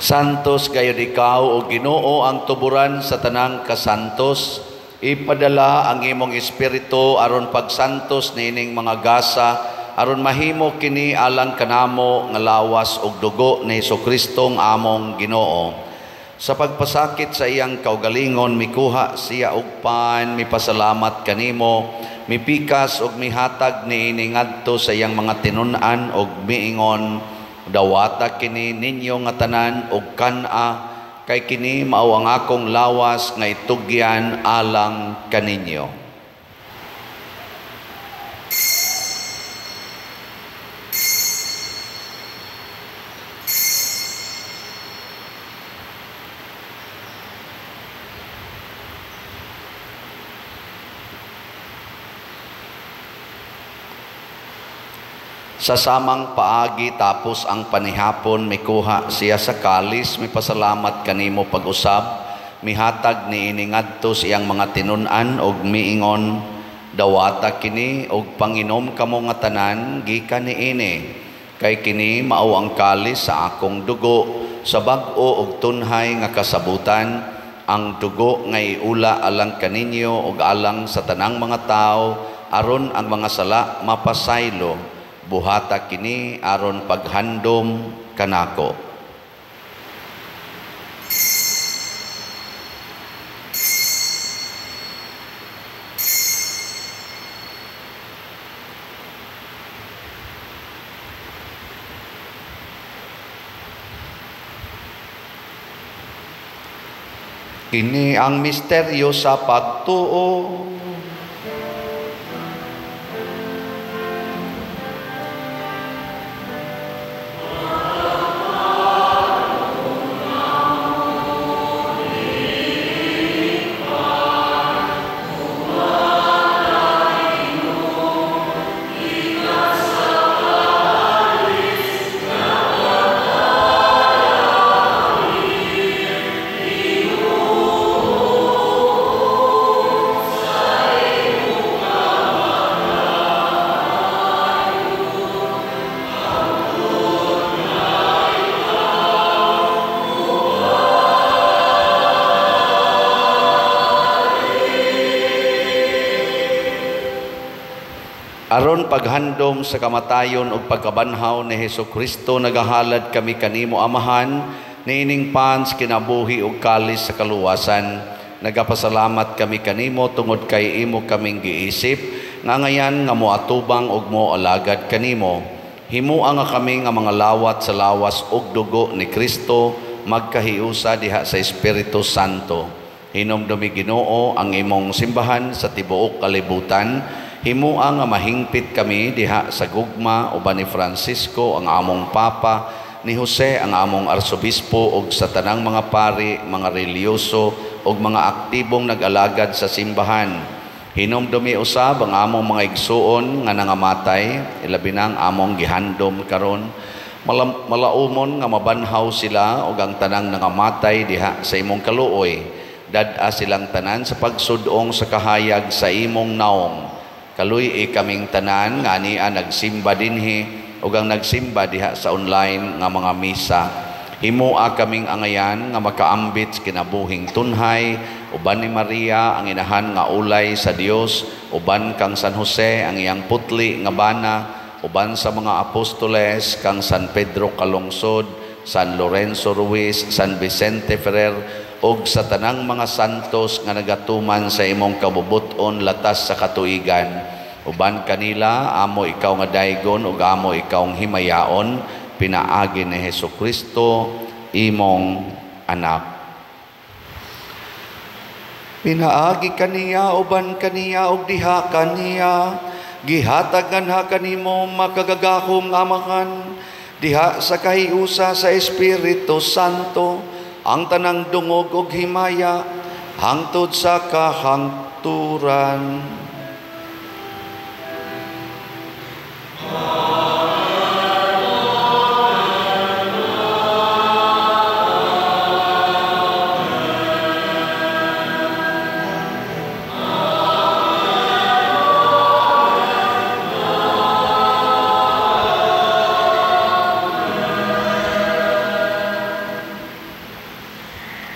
Santos gayud ikaw, o Ginoo, ang tuburan sa tanang kasantos. Ipadala ang imong espiritu aron pagsantos niining mga gasa, aron mahimo kini alang kanamo nga lawas ug dugo ni Hesukristo ang among Ginoo. Sa pagpasakit sa iyang kaugalingon, mikuha siya og pan, mipasalamat kanimo, mipikas ug mihatag niini ngadto sa iyang mga tinun-an ug miingon, dawata kini ninyo nga tanan og kan-a, kay kini mao ang akong lawas nga itugyan alang kaninyo. Sa samang paagi tapos ang panihapon, mikuha siya sa kalis, mipasalamat kanimo pag-usab, mihatag niini ngadto sa iyang mga tinun-an og miingon, dawata kini og panginom kamo nga tanan gikan niini, kay kini mao ang kalis sa akong dugo sa bag-o og tunhay nga kasabutan, ang dugo nga iula alang kaninyo og alang sa tanang mga tawo aron ang mga sala mapasaylo. Buhata kini aron paghandom kanako. Kini ang misteryo sa pagtuo. Aron paghandom sa kamatayon ug pagkabanhaw ni Hesus Kristo, nagahalad kami kanimo Amahan niining pans kinabuhi ug kalis sa kaluwasan. Nagapasalamat kami kanimo tungod kay imo kaming giisip nga ngayan nga moatubang ug moalagad kanimo. Himua nga kami nga mga lawat sa lawas ug dugo ni Kristo magkahiusa diha sa Espiritu Santo. Hinumdumi Ginoo ang imong simbahan sa tibuok kalibutan. Himua nga mahingpit kami diha sa gugma uban ni Francisco ang among Papa, ni Jose ang among Arsobispo ug sa tanang mga pari, mga reliyoso ug mga aktibong nag-alagad sa simbahan. Hinumdumi usab ang among mga igsuon nga nangamatay, ilabi na ang among gihandom karon. Malaumon nga mabanhaw sila ug ang tanang nangamatay diha sa imong kaluoy. Dad-a silang tanan sa pagsudong sa kahayag sa imong naong. Kaluy-i kaming tanan nga ania nagsimba dinhi ug ang nagsimba diha sa online nga mga misa. Himua kaming angayan nga makaambit sa kinabuhing tunhay uban ni Maria ang inahan nga ulay sa Dios, uban kang San Jose ang iyang putli nga bana, uban sa mga apostoles kang San Pedro Calungsod, San Lorenzo Ruiz, San Vicente Ferrer ug sa tanang mga santos nga nagatuman sa imong kabubut-on latas sa katuigan. Uban kanila amo ikaw nga daygon ug amo ikaw ang himayaon, pinaagi ni Hesus Kristo imong anak. Pinaagi kaniya, uban kaniya ug diha kaniya, gihatag nganha kanimo makagagahom Amahan diha sa kahiusa sa Espiritu Santo ang tanang dungog ug himaya hangtod sa kahangturan.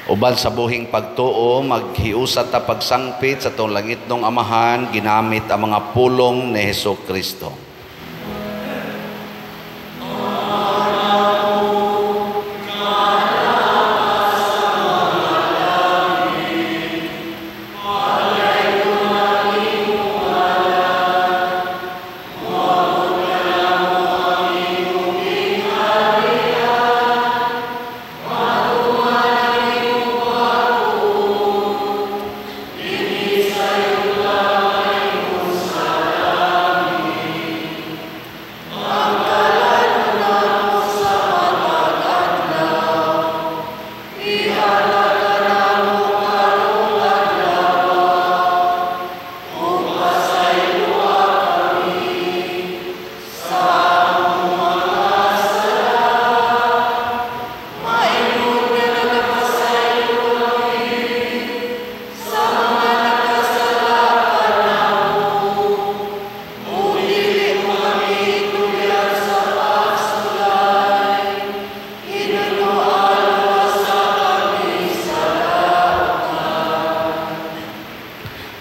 Uban sa buhing pagtuo, maghiusa ta pagsangpit sa tong langitnong Amahan, ginamit ang mga pulong ni Hesus Kristo.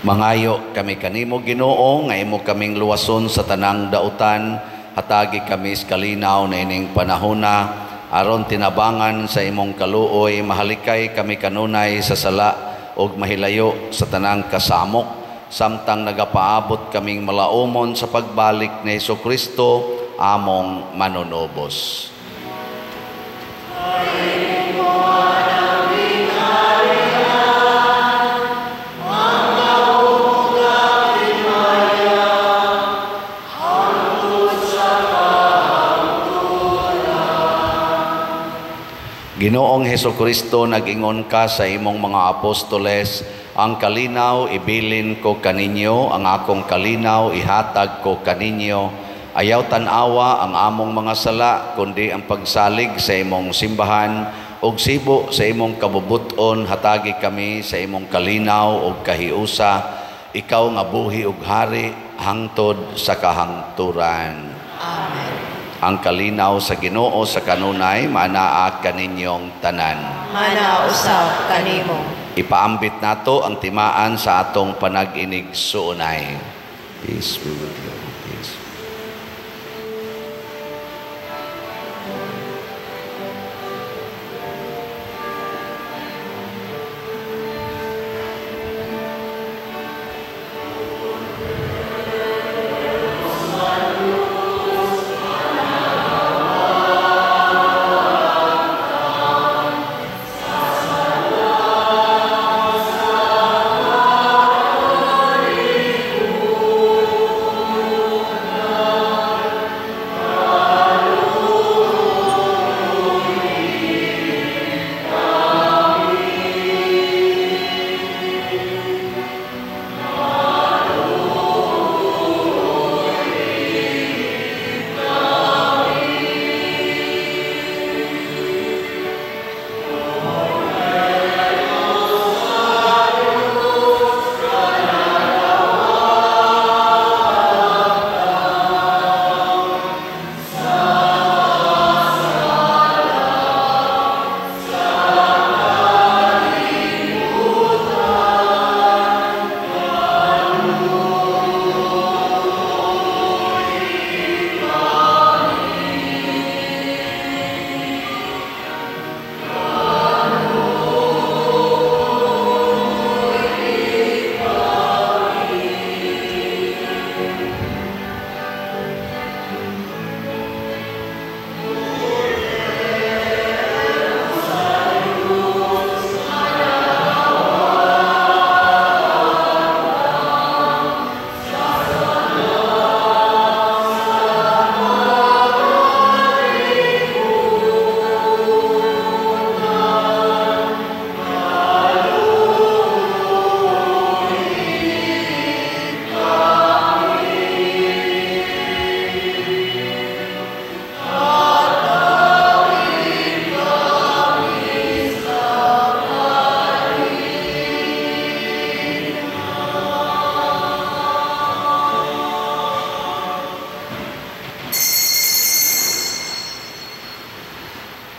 Mangayo kami kanimo Ginoo nga imo kaming luwason sa tanang dautan, hatagi kami sa kalinaw na ining panahona aron tinabangan sa imong kaluoy, mahalikay kami kanunay sa sala ug mahilayo sa tanang kasamok, samtang nagapaabot kaming malaumon sa pagbalik ni Hesus Kristo among manunubos. Ginoong Hesukristo, nag-ingon ka sa imong mga apostoles, ang kalinaw ibilin ko kaninyo, ang akong kalinaw ihatag ko kaninyo. Ayaw tan-awa ang among mga sala, kundi ang pagsalig sa imong simbahan, ug sibo sa imong kabubuton, hatagi kami sa imong kalinaw ug kahiusa. Ikaw nga buhi ug hari hangtod sa kahangturan. Amen. Ang kalinaw sa Ginoo sa kanunay manaa kaninyong tanan. Manaa usab kanimo. Ipaambit nato ang timaan sa atong panag-inig suunay. Peace be with you. Peace.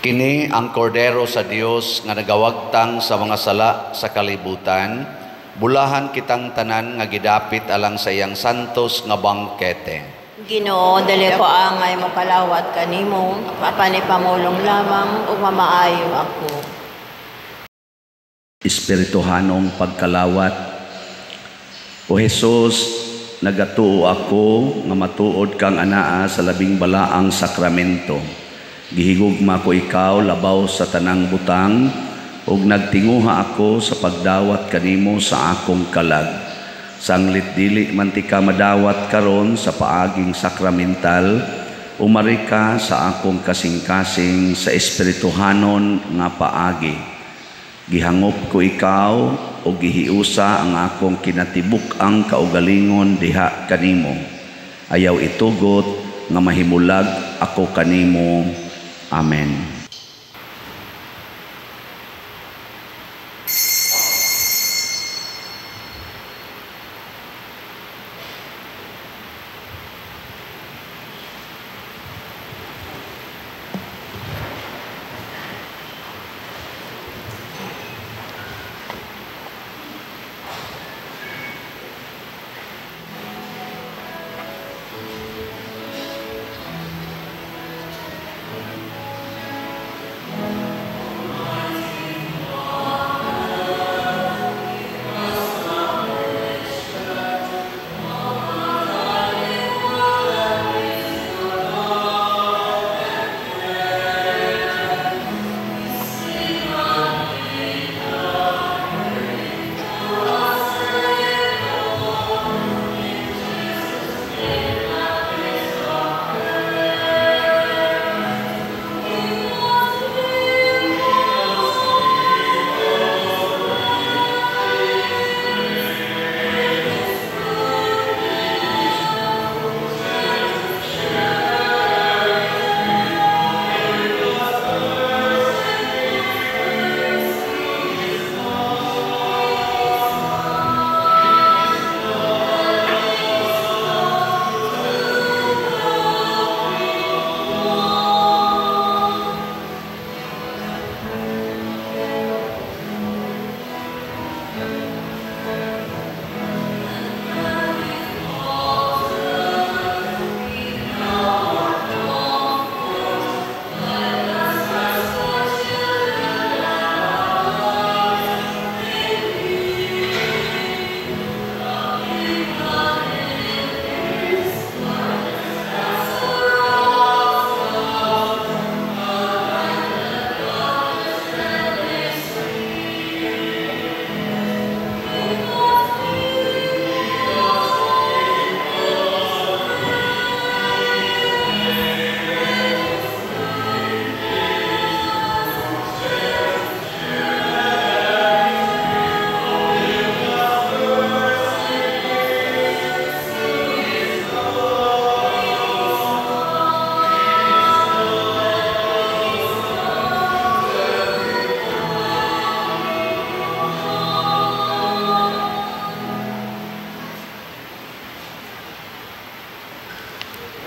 Kini ang kordero sa Dios nga nagawagtang sa mga sala sa kalibutan, bulahan kitang tanan nga gidapit alang sa iyang santos nga bangkete. Ginoo, dali ko angay mo kalawat kanimo, apan ipamulong lamang ug mamaayo ako. Espirituhanong pagkalawat. O Jesus, nagatuo ako nga matuod kang anaa sa labing balaang sakramento. Gihigugma ko ikaw labaw sa tanang butang, ug nagtinguha ako sa pagdawat kanimo sa akong kalag. Sanglit dili man ti ka madawat karon sa paaging sakramental, umari ka sa akong kasing-kasing sa espirituhanon nga paagi. Gihangop ko ikaw o gihiusa ang akong kinatibuk-ang kaugalingon diha kanimo. Ayaw itugot nga mahimulag ako kanimo. Amen.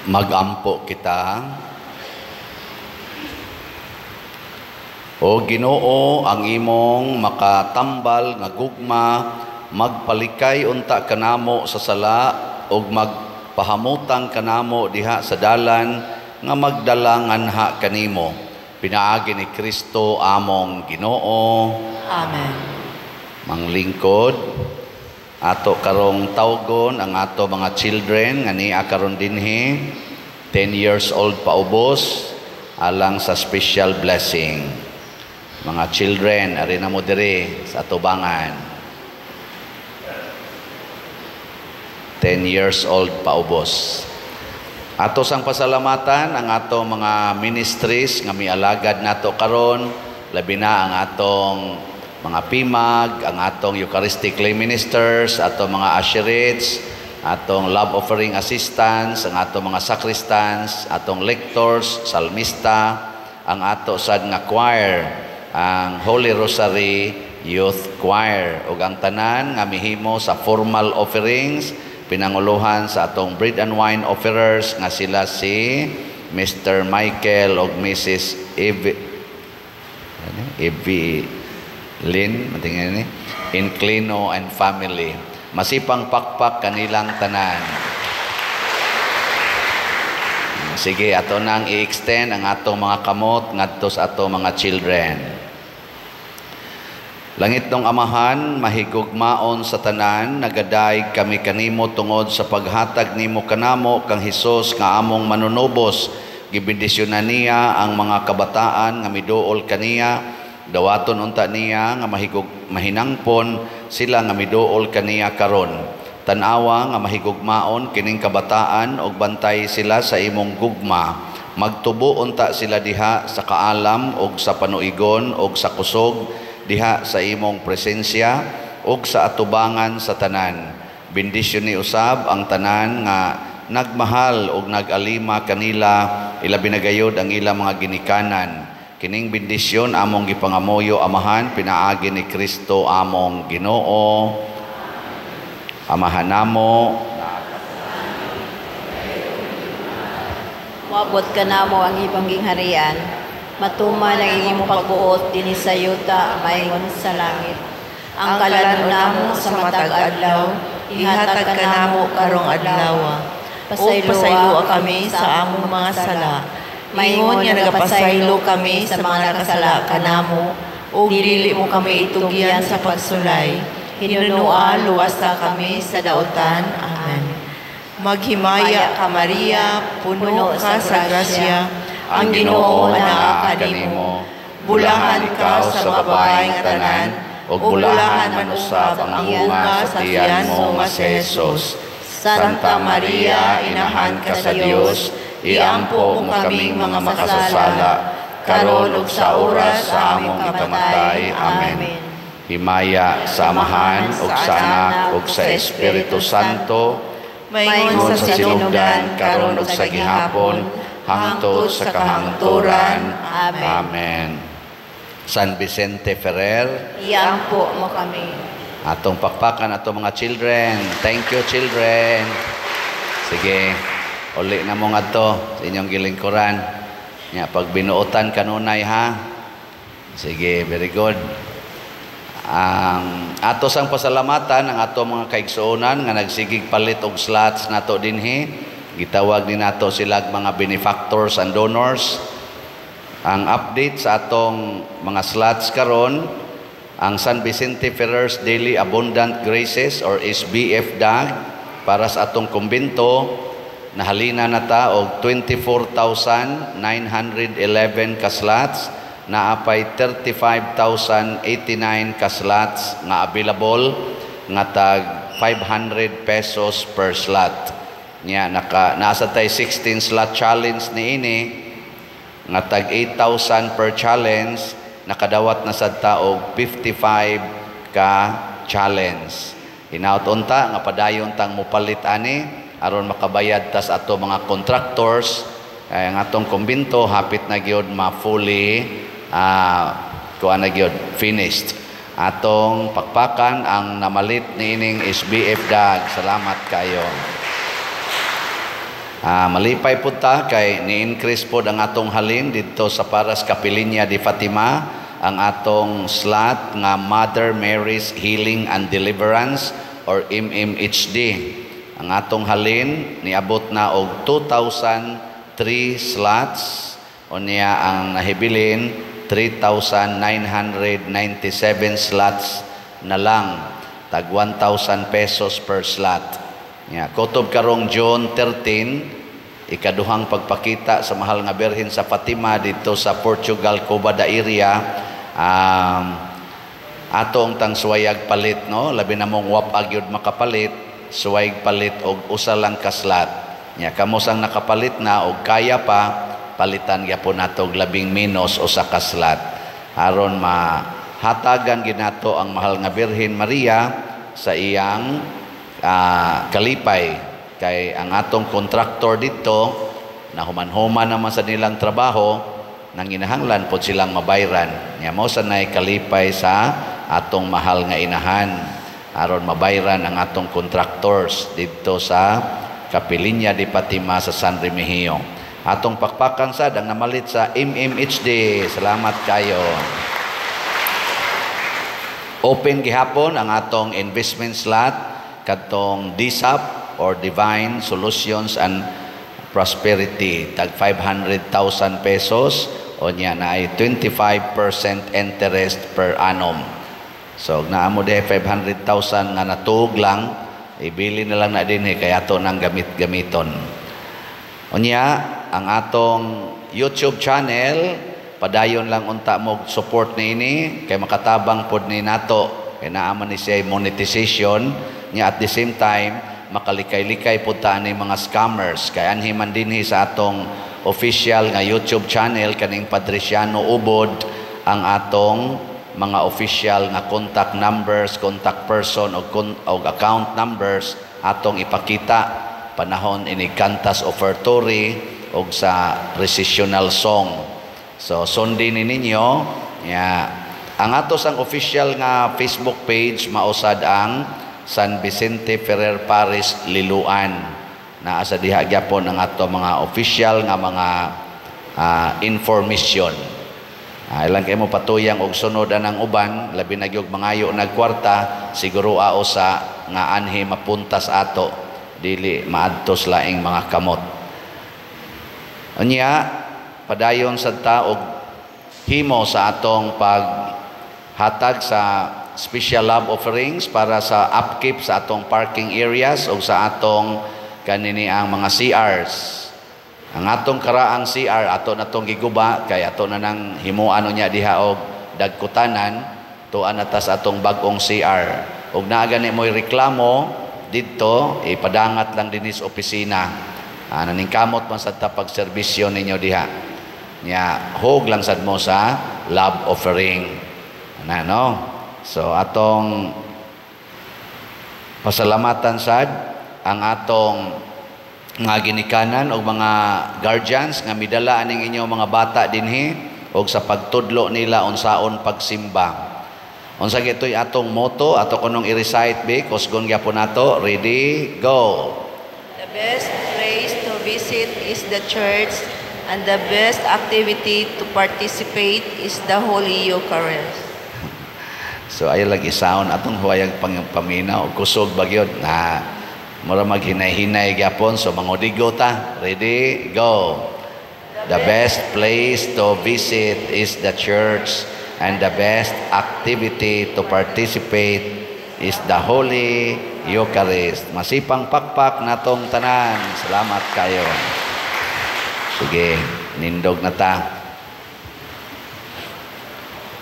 Magampo kita. O Ginoo, ang imong makatambal nga gugma magpalikay unta kanamo sa sala ug magpahamutang kanamo diha sa dalan nga magdala nganha kanimo. Pinaagi ni Kristo among Ginoo. Amen. Manglingkod, ato karong tawgon ang ato mga children nga niya karon dinhi, 10 years old paubos, alang sa special blessing. Mga children, ari na mo diri sa atubangan. 10 years old paubos. Ato sang pasalamatan ang ato mga ministries nga mialagad nato karon, labi na ang atong mga PIMAG, ang atong Eucharistic lay ministers, atong mga usherates, atong love offering assistants, ang atong mga sacristans, atong lectors, salmista, ang ato sad nga choir, ang Holy Rosary Youth Choir, ug ang tanan nga mihimo sa formal offerings, pinanguluhan sa atong bread and wine offerers nga sila si Mr. Michael ug Mrs. Evelyn matingin ni Inclino and family. Masipang pakpak kanilang tanan. Sige, ato nang i-extend ang atong mga kamot ngadto sa atong mga children. Langit nong Amahan, mahigugmaon sa tanan, nagadayeg kami kanimo tungod sa paghatag nimo kanamo kang Hesus nga among manunubos. Gibendisyonan niya ang mga kabataan nga miduol kaniya, dawaton unta niya nga mahinangpon sila nga miduol kaniya karon. Tan-awa nga mahigugmaon kining kabataan og bantay sila sa imong gugma. Magtubo unta sila diha sa kaalam og sa panuigon og sa kusog diha sa imong presensya ug sa atubangan sa tanan. Bendisyon ni usab ang tanan nga nagmahal ug nagalima kanila, ilabi na gayod ang ilang mga ginikanan. Kining bendisyon among gipangamuyo, Amahan, pinaagi ni Kristo among Ginoo. Amahan namo, moabot kanamo ang imong gingharian. Matuman ang imong pagbuot dinhi sa yuta maingon sa langit. Ang kalan-on namo sa matag adlaw, ihatag kanamo karong adlaw. Ug pasayloa kami sa among mga sala, maingon nga nagapasaylo kami sa mga nakasala kanamo, ug dili mo kami itugyan sa pagsulay. Hinunua, luwasa kami sa dautan. Amen. Maghimaya ka, Maria, puno ka sa grasya, ang Ginoo anaa kanimo. Bulahan ka sa babae nga tanan, ug bulahan man usab ang bunga sa tiyan mo nga si Jesus. Santa Maria, inahan ka sa Dios, iampo mo kaming mga makasasala, karon ug sa oras sa among ikamatay. Amen. Himaya sa Amahan ug sa Anak ug sa Espiritu Santo, maingon sa sinugdan karon ug sa gihapon, hangtod sa kahangturan. Amen. Amen. San Vicente Ferrer, iampo mo kami. Atong pakpakan atong mga children. Thank you, children. Sige, uli na mo ngadto sa inyong gilingkuran. Nya pag binuotan kanunay ha. Sige, very good. Ang ato sang pasalamatan ang ato mga kaigsuonan nga nagsigig palit og slots nato dinhi. Gitawag ni nato sila mga benefactors and donors. Ang update sa atong mga slots karon, ang San Vicente Ferrer's Daily Abundant Graces or SBF DAG para sa atong kumbento, nahalina na ta og 24,911 ka slots, naapay 35,089 ka slots nga available nga tag 500 pesos per slot. Nya nasa tay 16 slot challenge niini nga tag 8,000 per challenge, nakadawat na sad ta og 55 ka challenge. Hinaut unta nga padayon tang mopalit ani aron makabayad tas ato mga contractors. Kay ang atong kumbento hapit na gyud ma-fully kuan na gyud finished. Atong pakpakan ang namalit niining SBF DAG. Salamat kayo. Malipay pud ta kay ni-increase pod ang atong halin didto sa Paras Kapilinya di Fatima, ang atong slot nga Mother Mary's Healing and Deliverance or MMHD. Ang atong halin niabot na og 2,003 slots, unya ang nahibilin 3,997 slots na lang, tag 1,000 pesos per slot. Ya, kutob karong June 13, ikaduhang pagpakita sa Mahal nga Birhen sa Fatima dito sa Portugal, Cuba da area, atong tang suwayag palit, no? Labi na mong wapag yun makapalit, suwayag palit og usa lang ka slot. Ya, kamo sang nakapalit na og kaya pa, palitan gyapon nato og labing menos usa ka slot aron mahatagan ginato ang Mahal nga Birhen Maria sa iyang kalipay. Kay ang atong kontraktor dito na human-human naman sa nilang trabaho, nanginahanglan pod silang mabayran. Nya mao sa nay kalipay sa atong mahal nga inahan aron mabayran ang atong contractors didto sa Kapilinya de Fatima sa San Remigio. Atong pakpakan sad ang namalit sa MMHD. Salamat kayo. Open gihapon ang atong investment slot kadtong DSAP or Divine Solutions and Prosperity, tag 500,000 pesos, o niya na ay 25% interest per annum. So naa mo diha 500,000 nga natuog lang, ibili na lang na dinhi kay ato nang gamit-gamiton. Unya ang atong YouTube channel, padayon lang unta mo support niini kay makatabang pod ni nato, kay naa man ni siya monetization niya. At the same time, makalikay-likay pod ta ani mga scammers, kay anhi man dinhi sa atong official nga YouTube channel kaning Padriciano Ubod ang atong mga official nga contact numbers, contact person o account numbers atong ipakita panahon ini cantus offertory og sa recessional song. So sundin ni ninyo ya. Ang ato sang official nga Facebook page mausad ang San Vicente Ferrer Parish Liloan. Naa sa diha gyapon ang ato mga official nga mga information. Ilang kay mo patuyang og sunod anang uban, labi na gyud mangayo nagkwarta, siguro ao sa nga anhi mapuntas ato, dili maadtos laing mga kamot. Unya padayon sad ta og himo sa atong paghatag sa special love offerings para sa upkeep sa atong parking areas o sa atong kanini ang mga CRs. Ang atong karaang CR ato na tong giguba kay ato na nang himuan niya diha og dagkutanan, tuan na tas atong bag-ong CR. Og naa gani mo'y reklamo didto, ipadangat lang dinhi sa opisina. Naningkamot man sad ta pagserbisyo ninyo diha. Nya hog lang sad mo sa love offering. Ana, no? So atong pasalamatan sad ang atong mga ginikanan o mga guardians nga midala aning inyong mga bata dinhi og sa pagtudlo nila unsaon pagsimba. Unsa gitoy atong motto ato kunong i-recite be kusgon gyapon nato. Ready, go. The best place to visit is the church, and the best activity to participate is the Holy Eucharist. So ay lagi sound atong huwayag paminaw kusog ba gyud na mura maghinay-hinay gyapon. So mangudigo ta. Ready, go. The best place to visit is the church, and the best activity to participate is the Holy Eucharist. Masipang pakpak natong tanan. Salamat kayo. Sige, nindog na ta.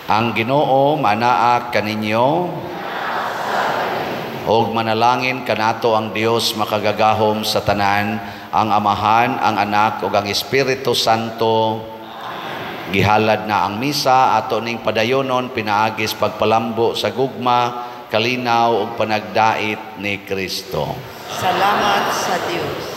Ang Ginoo manaa kaninyo, og manalangin kanato ang Dios makagagahom sa tanan, ang Amahan, ang Anak ug ang Espiritu Santo. Gihalad na ang misa ato ning padayonon pinaagis pagpalambo sa gugma, kalinaw ug panagdait ni Kristo. Salamat sa Dios.